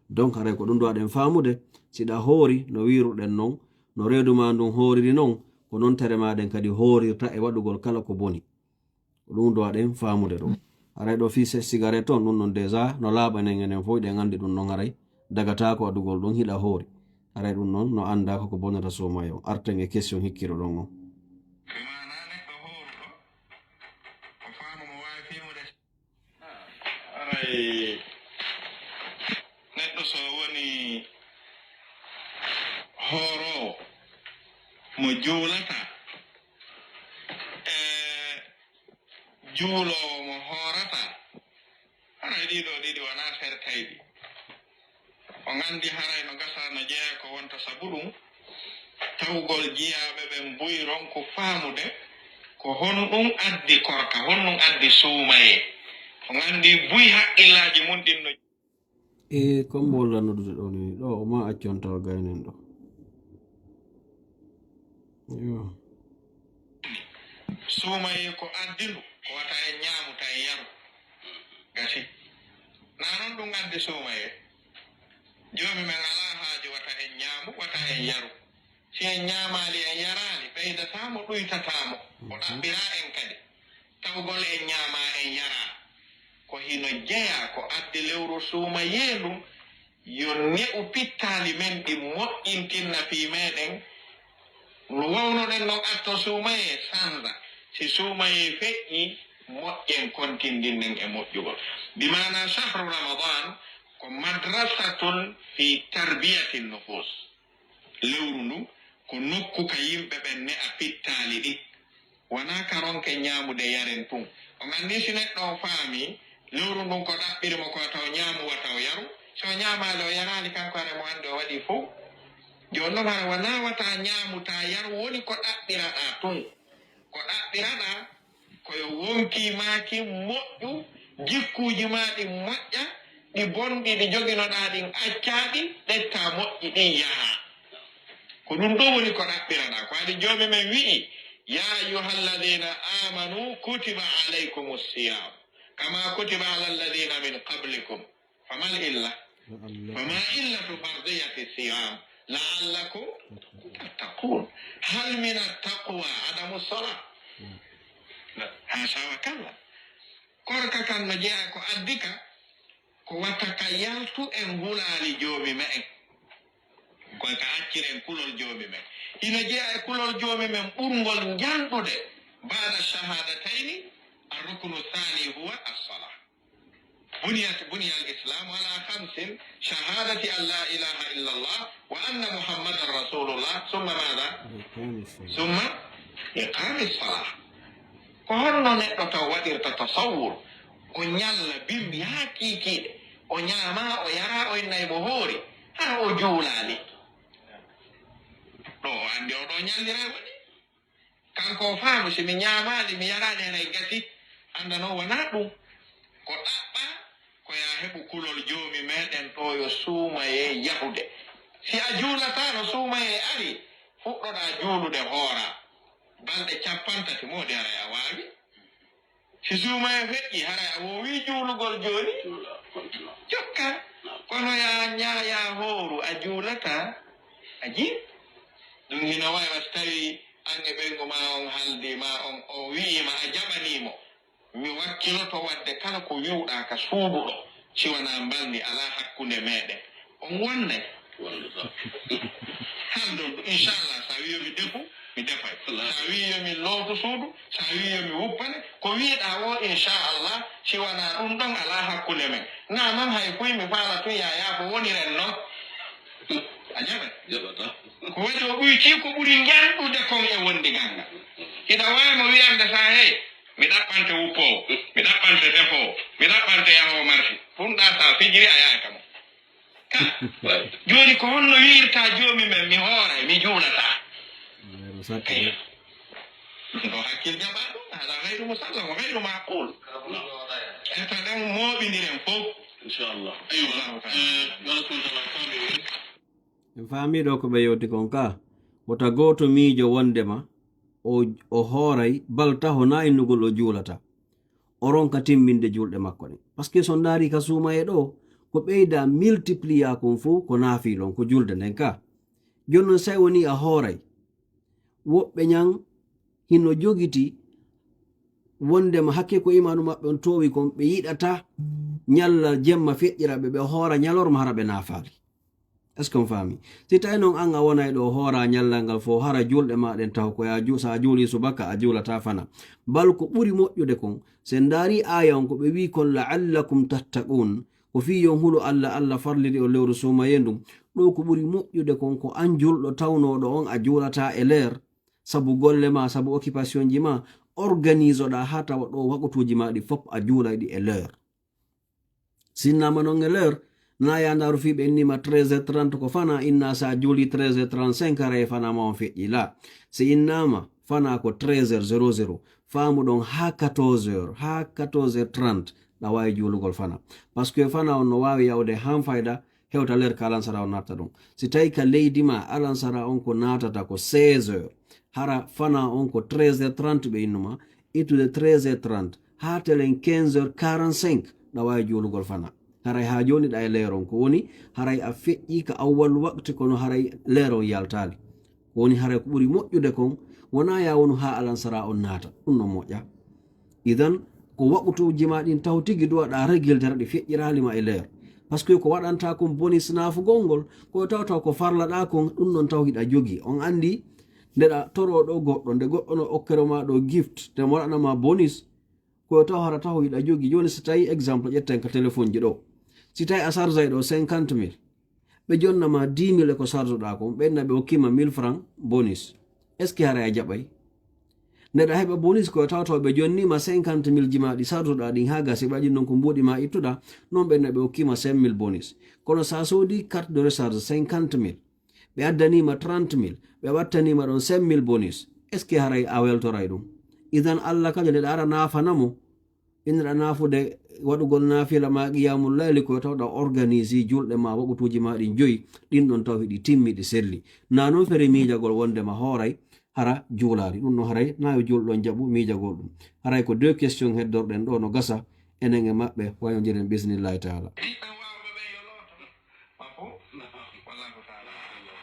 Donc, haray ko ɗum ɗo aɗen faamude, si ɗa hoori, no wiiruɗen non, no reedu maa ndun hooriri non, ko non tere maa ɗen kadi hoorirta e waɗugol kala ko boni. Ko ɗum ɗo aɗen faamude ɗo. Haray ɗo fii se-, sigaret on, ɗum ɗon déjà no laaɓanen enen fof, ɗen anndi ɗum ɗon haray dagataako adugol ɗum hiɗa hoori. Haray ɗum ɗon no anndaa ko ko bonnata suumayee on. Arten e question hikkiiɗo ɗon on. Bi maanaa neɗɗo hooruɗo, ko faamu mo waawi fiimude. Haray neɗɗo so woni hooroowo mo juulataa, e juuloowo mo hoorataa, haray ɗii ɗoo ɗiɗi wanaa fertayɗi. On anndi haray no gasa no jeyaa ko wonta sabu ɗum, tawgol jiyaaɓe ɓen buy ronku faamude ko honɗum addi korka, honɗum addi suumayee. On anndi buy haqqillaaji mun ɗin no. E, ko mbo walla noddude ɗo ni, ɗo o ma accon tawa gaynen ɗo. Yo. Suumayee ko addi ndu, ko wata en ñaamu ta en yaru. Gasi. Na non ɗum addi suumayee. Joomi men alaa haaju wata en ñaamu, wata en yaru. Si en ñaamaali, en yaraali, ɓeydataa mo, ɗuytataa mo. O ɗaɓɓiraa en kadi. Tawgol en ñaamaa, en yaraa, ko hino jeyaa ko addi lewru suumayee ndun, yo ne'u pittaali men ɗin moƴƴintinna fii meɗen. No wawnoɗen non atto suumayee sanza. Si suumayee feƴƴi, moƴƴen kontindinnen e moƴƴugol. Bi maanaa, shahru Ramadan ko madrasatun fi tarbiyati nufus. Lewru ndun ko nokku ka yimɓe ɓen ne'a pittaali ɗin. Wanaa ka ronken ñaamude yaren tun. On anndi si neɗɗo on faamii, lewru ndun ko ɗaɓɓiri mo ko wata o ñaamu, wata o yaru. Si o ñaamaali, o yaraali, kanko hare mo anndi o waɗii fow. Jooni non hare wanaa wata ñaamu ta yaru woni ko ɗaɓɓiraɗaa tun. Ko ɗaɓɓiraɗaa ko yo wonkii maa kin moƴƴu, jikkuuji maa ɗin moƴƴa, ɗi bonɗi ɗi joginoɗaa ɗin accaa ɗi, ɗettaa moƴƴi ɗin yahaa. Ko ɗum ɗoo woni ko ɗaɓɓiraɗaa. Ko adi Joomi men wi'i, "يا أيها الذين آمنوا كتب عليكم الصيام كما كتب على الذين من قبلكم." فما العلة؟ فما علة فرضية الصيام؟ La'allakum tattaqun. Hal min attaqwa adamu salah? Hasha wa kalla. Korka kan no jeyaa ko addi ka, ko wata ka yaltu en hulaali joomi me'en. Koy ka acciren kulol joomi men. Hino jeyaa e kulol joomi men ɓurngol njanɗude. Ba'da shahadatayni, ar-ruknu thani huwa as-salah. Buniyat, buniya al-islamu ala khamsin, shahadati an la ilaha illa Allah, wa anna Muhammadan rasulullah, summa madha? Summa iqami salah. Ko honno neɗɗo taw waɗirta tasawwur, o ñalla bimbi haa kiikiiɗe, o ñaama, o yara, o innay mo hoori, haa o juulaali? Ɗo o anndi o ɗo ñallira e woni. Kanko o faamu, si mi ñaamaali, mi yaraali, henay gasi, annda noon wonaa ɗum. Ko ɗaɓɓa, ko yaa heɓu kulol joomi meɗen ɗo yo suumayee yahude. Si a juulataano suumayee ari, fuɗɗoɗaa juulude hoora. Balɗe capantati moodi haray a waawi. Si suumayee feƴƴi, haray a woowii juulugol jooni. Jokka. Kono yaa ñaa-, yaa hooru, a juulataa. A jii? Ɗum hino wayi wa si tawii an e ɓeyngu maa on haaldi maa on, o wi'ii ma a jaɓanii mo. Mi wakkiloto waɗde kala ko wi'uɗaa ka suudu ɗo, si wanaa mbalndi alaa hakkunde meɗen. On wonnay? Wonnata. Haaldu, inchallah, sa wi'i yo mi defu, mi defay. Sa wi'i yo mi lootu suudu, sa wi'i yo mi wuppane, ko wi'uɗaa o, inchallah, si wanaa ɗum ɗon alaa hakkunde men. Naa noon hay fuy mi faala tun yaa yaa ko woniren noon. A jaɓay? Jaɓata. Ko waɗi o ɓuytii ko ɓuri njanɗude kon e wondigal ngal. Hiɗa waawi mo wi'ande sa hey, mi ɗaɓɓante wuppoowo, mi ɗaɓɓante defoowo, mi ɗaɓɓante yahoowo marché. Ɗum ɗaa sa fijiri a yahay ka mo. Ka. Jooni ko honno wi'irta joomi men mi hooray, mi juulataa? Ɗo hakkil jaɓaa ɗum, hada gayru musallam, gayru maqul. Eta ɗen mooɓindiren fof. Inchallah. Aywa. Allahu ta'ala. Eh, yo Allah subhanahu wa ta'ala faami en. En faami ɗo ko ɓe yewti kon ka. Wota gooto miijo wondema o, o hooray bal taho na innugol o juulata. O ronka timminde julɗe makko ɗen. Parce que so ndaari ka suumaye ɗo, ko ɓeyda multiplier kon fof ko naafilon, ko julde nden ka. Jooni non say woni a hooray. Woɓɓe ñan hino jogiti wondema hakke ko imaanu maɓɓe on toowi kon, ɓe yiɗata ñalla jemma feƴƴira ɓe, ɓe hoora ñalorma hara ɓe naafaali. Est-ce que on faami? Si tawi non an a wonay ɗo hoora ñallal ngal fof, hara julɗe ma ɗen taho ko ya ju-, sa juuli subaka a juulata fana. Bal ko ɓuri moƴƴude kon, si en ndaari aaya on ko ɓe wi kon la'allakum tattaqun, ko fii yo on hulu Alla, Alla farliri on lewru suumaye ndun. Ɗo ko ɓuri moƴƴude kon ko an julɗo tawnooɗo on a juulata e leer, sabu golle ma, sabu occupation ji ma, organise ɗa haa tawa ɗo waqutuuji ma ɗi fof a juulay ɗi e leer. Si innama non e leer, na ya ndaru fii ɓe innima treize heures trente ko fana, inna sa juuli treize heures trente-cinq haray fana ma on feƴƴi la. Si innama fana ko treize heures zéro zéro, faamu ɗon haa quatorze heures, haa quatorze heures trente, ɗa waawi juulugol fana. Parce que fana on no waawi yawde han fayda, hewta leer ka alansara on natta ɗon. Si tawi ka leydi ma alansara on ko natata ko seize heures, hara fana on ko treize heures trente ɓe innuma, ittude treize heures trente, haa telen quinze heures quarante-cinq, ɗa waawi juulugol fana. Haray haa jooni ɗa e leer on. Ko woni, haray a feƴƴi ka awwal waqti kono haray leer on yaltaali. Ko woni haray ko ɓuri moƴƴude kon, wonaa ya wonu haa alansara on naata. Ɗum no moƴƴa. Idan, ko waqutuuji ma ɗin taw tigi duwa ɗa régulier ɗi feƴƴiraali ma e leer. Parce que ko waɗanta kon bonis naafugol ngol, ko tawtaw ko farlaɗa kon, ɗum non taw hiɗa jogi. On andi, nde ɗa toro ɗo goɗɗo, nde goɗɗo no okkere ma ɗo gift, nde mo waɗana ma bonis, ko taw hara taw hiɗa jogi. Jooni si tawi exemple ƴetten ka téléphone ji ɗo. Si tawi a sarjay ɗo cinquante mille, ɓe jonna ma dix mille e ko sarjoɗa kon, ɓe inna ɓe okkima mille francs bonus. Est-ce que haray a jaɓay? Nde ɗa heɓa bonus ko tawtaw ɓe jonnima cinquante mille ji ma ɗi sarjoɗa ɗin haa gasi, ɓe waɗi non ko mbuuɗi ma ittuɗa, non ɓe inna ɓe okkima cinq mille bonus. Kono sa soodi carte de recharge cinquante mille, ɓe addanima trente mille, ɓe wattanima ɗon cinq mille bonus, est-ce que haray a weltoray ɗum? Idan Alla kadi nde ɗa ara nafana mo, inneɗa nafude waɗugol nafila ma qiyamul layli, ko tawɗa organisi julɗe ma, waqutuji ma ɗin joyi, ɗin ɗon taw hiɗi timmi, ɗi selli. Na non fere miijagol wondema hooray hara juulaali. Ɗum no haray na yo julɗo on jaɓu miijagol ɗum. Haray ko deux questions heddorɗen ɗo no gasa enen e maɓɓe, wayondiren bismillahi taala. Ɓiɓɓe waawɓe ɓe yo looto. Mafhum? Wallahu taala a'lam.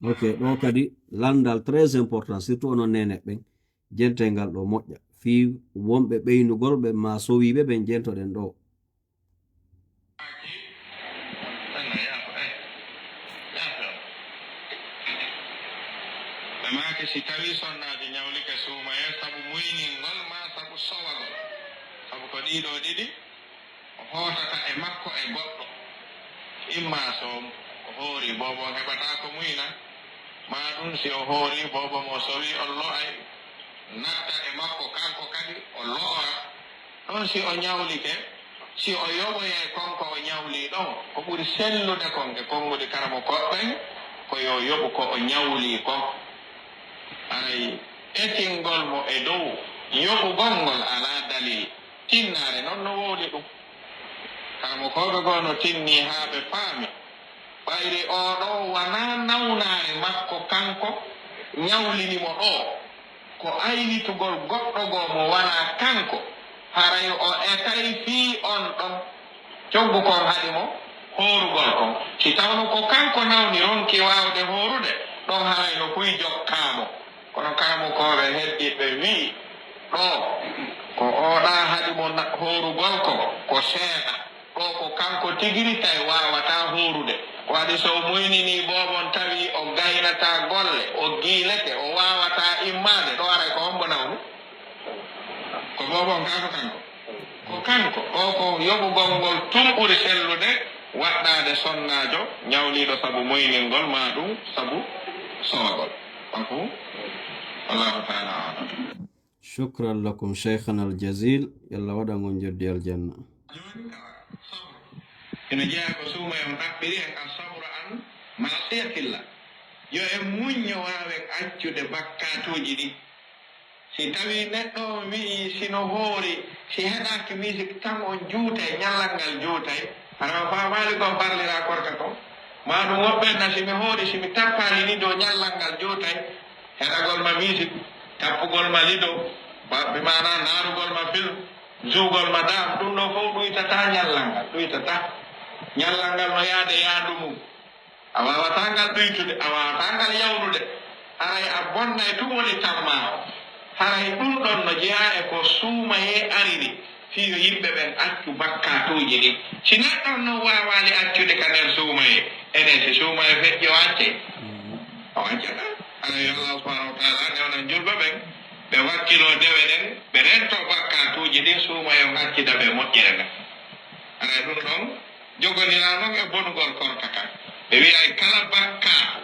Ok, ɗo kadi lanndal très important, surtout onon neneɓe ɓen, jentee ngal ɗo moƴƴa. Fii wonɓe ɓeynugol ɓe ma sowiiɓe ɓen, jentoɗen ɗo. Ɓe maaki, si tawii sonnaajo ñawlike suumayee sabu muyningol maa sabu sowagol, sabu ko ɗii ɗoo ɗiɗi o hootata e makko e goɗɗo, imma so o hoori boobo on heɓataa ko muyna, maa ɗun si o hoori boobo mo sowi on lo'ay natta e makko kanko kadi o lo'ora, ɗon si o ñawlike, si o yoɓoyay kon ko o ñawlii ɗon, ko ɓuri sellude kon e konguɗi karamokooɓe ɓen ko yo yoɓu ko o ñawlii kon. Aray etingol mo e dow yoɓugol ngol alaa dalil, tinnaare non no wowli ɗun. Karamokooɓe goo no tinnii haa ɓe faami, ɓayri oo ɗoo wanaa nawnaare makko kanko ñawlini mo ɗoo, ko aynitugol goɗɗo goo mo wanaa kanko, haray o etay fii on ɗon. Coggu kon haɗi mo hoorugol kon. Si tawno ko kanko nawni ronki waawde hoorude, ɗon haray no kuy jokkaa mo. Kono karamokooɓe heddiiɓe wi'i, ɗoo ko oo ɗaa haɗi mo na-, hoorugol kon, ko seeɗa. Ɗoo ko kanko tigiri tawi waawataa hoorude. Ko waɗi so o muyninii boobon tawi o gaynataa golle, o giilete, o waawataa immaade, ɗoo aray ko hombo nawni? Ko boobon kaa ko kanko? Ko kanko. Ɗoo ko yoɓugol ngol tun ɓuri sellude waɗɗaade sonnaajo ñawliiɗo sabu muyningol maa ɗun sabu sowagol. Mafhum? Wallahu taala alam. Shukran lakum, shaykhana al-jazil. Yo Allah waɗan on joddi aljanna. Jooni, awa, sabru. Ina jeyaa ko suumayee on ɗaɓɓiri en, as-sabru an ma'siyatillah. Yo en muñño waawen accude bakkaatuuji ɗin. Si tawii neɗɗo on wi'ii si no hoori, si heɗaaki musique tan on juutay, ñallal ngal juutay, hara o faamaali ko on ɓarliraa korka kon. Maa ɗun woɓɓe na si mi hoori, si mi tappaali lido, ñallal ngal juutay. Heɗagol ma musique, tappugol ma lido, ba-, bi maanaa ndaarugol ma film, zuugol ma daam, ɗun ɗoo fow ɗuytataa ñallal ngal, ɗuytataa. Ñallal ngal no yaade yaandu mun. A waawataa ngal ɗuytude, a waawataa ngal yawnude. Haray a bonnay tun woni tammaa on. Haray ɗun ɗon no jeyaa e ko suumayee ariri, fii yo yimɓe ɓen accu bakkaatuuji ɗin. Si neɗɗo on non waawaali accude ka nder suumayee, enen si suumayee feƴƴi o accay? O accataa. Haray yo Allah subhanahu wa taala newnan julɓe ɓen, ɓe wakkiloo dewe ɗen, ɓe rentoo bakkaatuuji ɗin, suumayee on accida ɓe moƴƴere nden. Haray ɗun ɗon jogondiraa non e bonugol korka kan. Ɓe wi'ay kala bakkaatu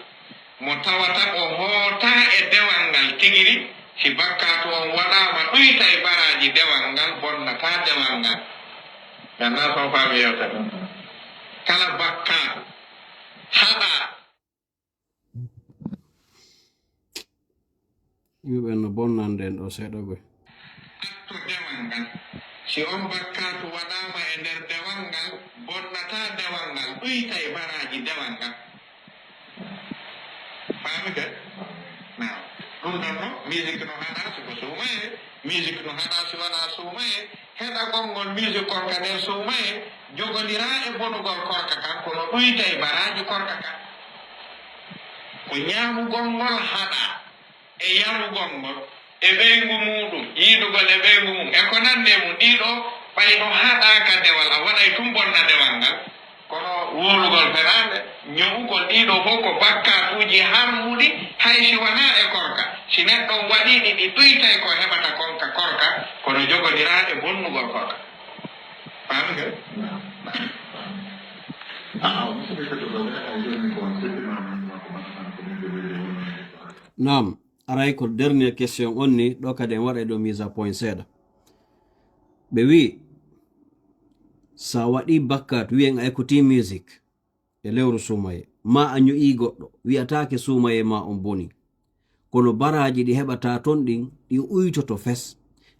mo tawata o hootaa e dewal ngal tigiri, si bakkaatu on waɗaama ɗuytay baraaji dewal ngal, bonnataa dewal ngal. Mi anndaa si on faami yewtere. Kala bakkaatu haɗaa. Yimɓe no bonnande en ɗoo seeɗa goy. Atto dewal ngal. Si on bakkaatu waɗaama e nder dewal ngal, bonnataa dewal ngal, ɗuytay baraaji dewal ngal. Faami kay? Naam. Ɗun ɗon no, musique no haɗaa si ko suumayee, musique no haɗaa si wanaa suumayee, heɗagol ngol musique kon ka nder suumayee, jogondiraa e bonugol korka kan, kono ɗuytay baraaji korka kan. Ko ñaamugol ngol haɗaa, e yarugol ngol, e ɓeyngu muuɗum, yiidugol e ɓeyngu mum, e ko nanndi e mum, ɗii ɗoo, ɓay no haɗaa ka dewal, a waɗay tun bonna dewal ngal. Kono wowlugol fenaande, ño'ugol, ɗii ɗoo fow ko bakkaatuuji harmuɗi, hay si wanaa e korka. Si neɗɗo on waɗii ɗi, ɗi ɗuytay ko heɓata kon ka korka, kono jogondiraa e bonnugol korka. Faami kay? Naam, aray ko dernier question on ni, ɗo kadi en waɗay ɗo mise à point seeɗa. Ɓe wi'i, sa waɗi bakkaatu, wi'en a ekkuti musique e lewru suumaye, ma a ño'i goɗɗo, wi'ataake suumaye ma on boni. Kono baraaji ɗi heɓata ton ɗin, ɗi uytoto fes.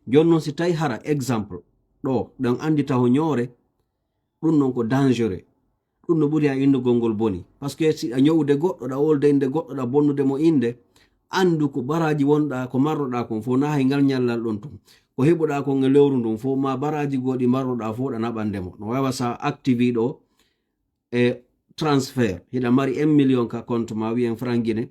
Jon non si tawi hara exemple, ɗo, ɗon andi taho ñoore, ɗum non ko dangereux. Ɗum no ɓuri a innugol ngol boni. Parce que si a ño'ude goɗɗo, ɗa wolda innde goɗɗo, ɗa bonnude mo innde, andu ko baraaji wonɗa, ko marroɗa kon fof, na hay ngal ñallal ɗon tun. Ko heɓuɗa kon e lewru ndun fof, ma baraaji goo ɗi marroɗa fof, ɗa naɓande mo. No wawa sa activi ɗo, e transfert, hiɗa mari un million ka compte ma, wiyen franc Guinée,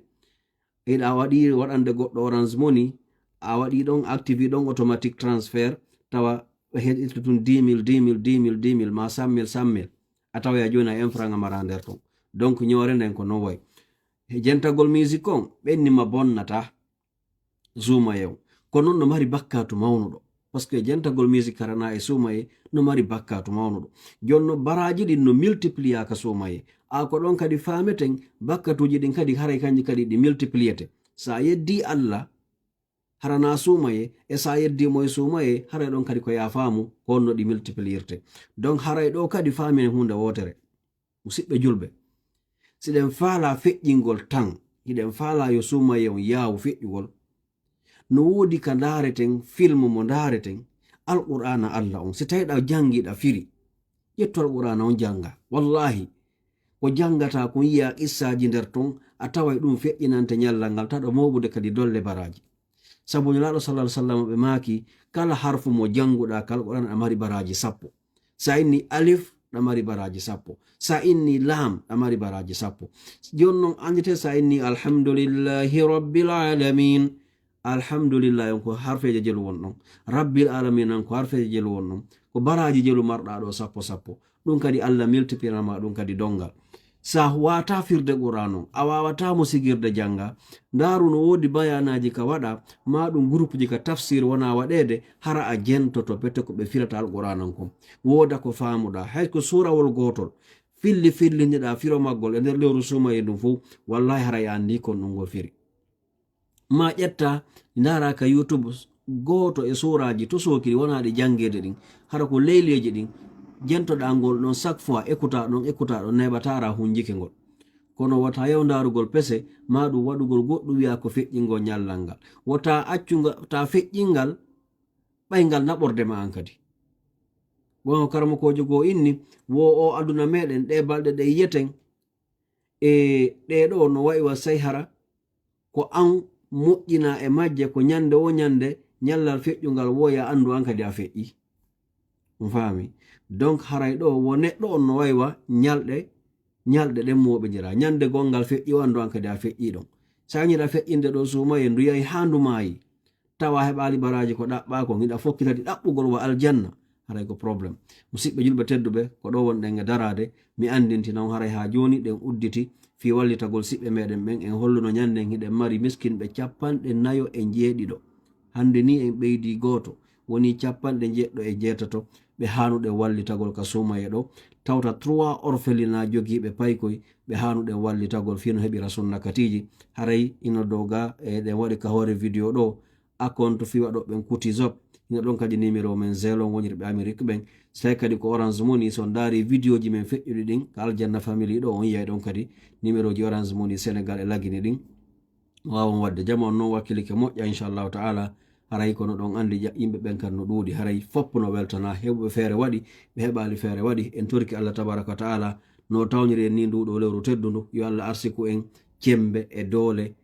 hiɗa waɗi waɗande goɗɗo Orange Money, a waɗi ɗon activé ɗon automatique transfert, tawa ɓe heɗirta tun dix mille, dix mille, dix mille, dix mille, ma cent mille, cent mille. A tawa ya joni a un franc a mara nder ton. Donc ñoore nden ko non way. He jentagol musique on, ɓenni ma bonnata suumaye on. Ko non no mari bakkatu mawnuɗo. Parce que jentagol musique harana e suumaye no mari bakkatu mawnuɗo. Jon no baraji ɗin no multiplier ka suumaye. A ko ɗon kadi faameten, bakkatuji ɗin kadi haray kanji kadi ɗi multipliete. Sa yeddi Allah, harana suumaye, e sa yeddi mo e suumaye, haray ɗon kadi ko ya faamu, ko honno ɗi multiplierte. Donc haray ɗo kadi faaminen hunde wotere. Musidɓe julɓe, si ɗen faala feƴƴingol tan, hiɗen faala yo suumaye on yaawu feƴƴugol, no woodi ka ndaareten, film mo ndaareten, Alqur'aana Allah on. Si tawi ɗa jangi, ɗa firi, ƴettu Alqur'aana on janga. Wallahi, ko jangata kon yi'a qissaaji nder ton, a taway ɗum feƴƴinante ñallal ngal, taɗo mooɓude kadi dolle baraji. Sabu Nulaaɗo sallallahu alaihi wasallam ɓe maaki, kala harfu mo janguɗa ka Alqur'aana, a mari baraji sappo. Sa inni alif, ɗa mari baraji sappo. Sa inni lam, ɗa mari baraji sappo. Jon non andite sa inni alhamdulillahi rabbil alamin. Alhamdulillah on ko harfeeje jelu won ɗon. Rabbil alamin on ko harfeeje jelu won ɗon. Ko baraji jelu marɗa ɗo sappo sappo. Ɗum kadi Allah multiplier ma ɗum kadi dongal. Sa wata firde Qur'an on, a wawata mo sigirde janga. Ndaru no woodi bayanaaji ka waɗa, ma ɗum groupe ji ka tafsir wona waɗeede, hara a jentoto pete ko ɓe firata Alqur'an on kon. Wooda ko faamuɗa, hay ko suurawol gootol. Filli fillindiɗa firo maggol e nder lewru suumaye ndun fow, wallahi haray a anndi kon ɗum ngol firi. Ma ƴetta, ndara ka YouTube gooto e suuraaji to sookiri wona ɗi janngeede ɗin. Hara ko leyleeji ɗin, jentoɗa ngol ɗon chaque fois, écouta ɗon, écouta ɗon, neɓata ara hunjike ngol. Kono wota yaw ndarugol pese, ma ɗum waɗugol goɗɗum wi'a ko feƴƴingol ñallal ngal. Wota accu nga, ta feƴƴingal, ɓay ngal naɓorde ma an kadi. Bon, karamokoojo goo inni, wo o aduna meɗen, ɗe balɗe ɗe yiyeten, e ɗe ɗo no wa'i wa sey hara, ko an moƴƴina e majje, ko ñande wo ñande, ñallal feƴƴungal wo ya anndu an kadi a feƴƴi. On faami? Donc, haray ɗo wo neɗɗo on no wa'i wa ñalɗe, ñalɗe ɗen mooɓindira. Ñande gonngal feƴƴi o anndu an kadi a feƴƴi ɗon. Sa ñiɗa feƴƴinde ɗo suumaye ndu yahi haa ndu maayi. Tawa heɓaali baraji ko ɗaɓɓa kon, hiɗa fokkitati ɗaɓɓugol wa aljanna, haray ko problème. Musidɓe julɓe tedduɓe, ko ɗo wonɗen e daraade, mi anndintina on haray haa jooni ɗen udditi fii wallitagol siɓɓe meɗen ɓen, en holluno ñannden hiɗen mari miskinɓe capanɗe nayo e njeeɗiɗo. Hannde ni en ɓeydi gooto, woni capanɗe njeɗɗo e jeetato ɓe haanuɗe wallitagol ka suumaye ɗo, tawta trois orphelinat jogiiɓe paykoy ɓe haanuɗe wallitagol fii no heɓira sunna katiiji. Haray ino doga, e ɗen waɗi ka hoore vidéo ɗo, a compte fii waɗo ɓen kuti zop. Hino ɗon kadi numéro men zelo wonirɓe Amérique ɓen. So tawi kadi ko Orange Money, so on ndaari vidéoji men feƴƴuɗi ɗin ka Aljanna Family ɗo, on yiyay ɗon kadi numéroji Orange Money Sénégal e Lagine ɗin. Wawan waɗde jama on non wakkilike moƴƴa, inchallahu ta'ala. Haray kono ɗon andi ja-, yimɓe ɓen kan no ɗuuɗi. Haray fopp no weltana heɓuɓe feere waɗi, ɓe heɓaali feere waɗi. En torki Allah tabaraka wa ta'ala no tawniri en ni nduɗo lewru teddundu. Yo Allah arsiku en cembe e doole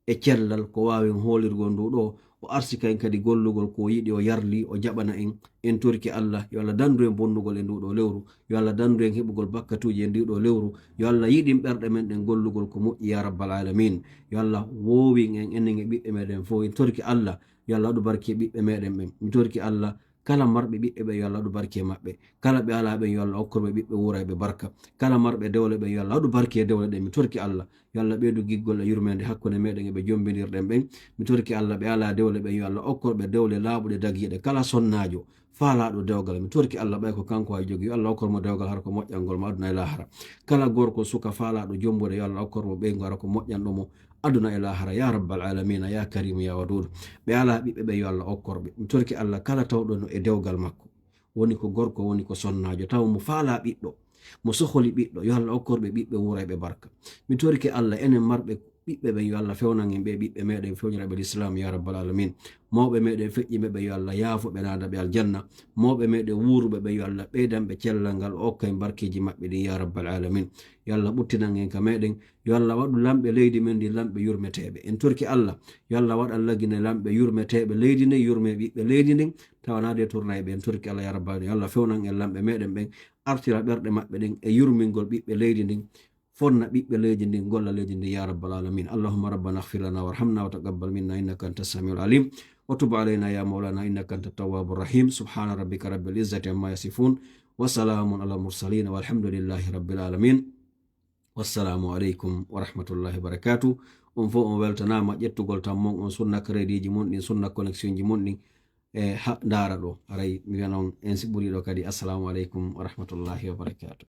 e cellal ko waawen hoolirgol ndu ɗo, o arsika en kadi gollugol ko o yiɗi, o yarli, o jaɓana en. En torki Allah, yo Allah dandu en bonnugol e ndu ɗo lewru, yo Allah dandu en heɓugol bakkatuuji e ndu ɗo lewru, yo Allah yiɗin ɓerɗe men ɗen gollugol ko moƴƴi, ya rabbal alamin. Yo Allah woowin en, enen e ɓiɓɓe meɗen fof. En torki Allah, yo Allah waɗu barke e ɓiɓɓe meɗen ɓen. Mi torki Allah, kala marɓe ɓiɓɓe ɓen, yo Allah waɗu barke e maɓɓe. Kala ɓe alaa ɓen, yo Allah okkor ɓe ɓiɓɓe wuurayɓe barka. Kala marɓe dewle ɓen, yo Allah waɗu barke e dewle ɗen. Mi torki Allah, yo Allah ɓeydu giggol e yurmeende hakkunde meɗen e ɓe jombinirɗen ɓen. Mi torki Allah, ɓe alaa dewle ɓen, yo Allah okkor ɓe dewle laaɓuɗe dagiiɗe. Kala sonnaajo faalaaɗo dewgal, mi torki Allah, ɓay ko kanko hay jogi, yo Allah okkor mo dewgal hara ko moƴƴangol mo aduna e laahara. Kala gorko suka faalaaɗo jombude, yo Allah okkor mo ɓeyngu hara ko moƴƴanɗo mo aduna e laahara, ya rabbal alamina, ya karimu, ya wadudu. Ɓe alaa ɓiɓɓe ɓe, yo Allah okkor ɓe. Mi torki Allah, kala tawɗo no e dewgal makko, woni ko gorko, woni ko sonnaajo, tawa mo faalaa ɓiɗɗo, mo sohli ɓiɗɗo, yo Allah okkor ɓe ɓiɓɓe wuurayɓe barka. Mi torki Allah, enen marɓe ɓiɓɓe ɓen, yo Allah fewnan en ɓe ɓiɓɓe meɗen, fewnira ɓe l'islam, ya rabbal alamin. Mawɓe meɗen feƴƴiɓe ɓe, yo Allah yaafo ɓe, naada ɓe aljanna. Mawɓe meɗen wuuruɓe ɓe, yo Allah ɓeydan ɓe cellal ngal, o okka en barkeeji maɓɓe ɗin, ya rabbal alamin. Yo Allah ɓuttinan en ka meɗen, yo Allah waɗu lamɓe leydi men ndi lamɓe yurmeteeɓe. En torki Allah, yo Allah waɗan Lagine lamɓe yurmeteeɓe leydi ndin, yurme ɓiɓɓe leydi ndin, tawa naade tournayɓe. En torki Allah, ya rabbal alamin, yo Allah fewnan en lamɓe meɗen ɓen, artira ɓerɗe maɓɓe ɗen e yurmingol ɓiɓɓe leydi ndin. fonna ɓiɓɓe leydi ndin, golla leydi ndin, ya rabbal alamin. Allahumma rabbana ighfir lana warhamna wa taqabbal minna innaka anta samiul alim. Wa tub alayna ya maulana innaka anta tawwabur rahim. Subhana rabbika rabbil izzati amma yasifun. Wa salamun ala mursalin walhamdulillahi rabbil alamin. Wassalamu aleykum wa rahmatullahi wa barakatuh. On fof on weltanama ƴettugol tan mon on Sunna Crédit ji mon ɗin, Sunna Connexion ji mon ɗin. E ha ndaara ɗo, aray mi wiyan on en si ɓuri ɗo kadi. Assalamu aleykum wa rahmatullahi wa barakatuh.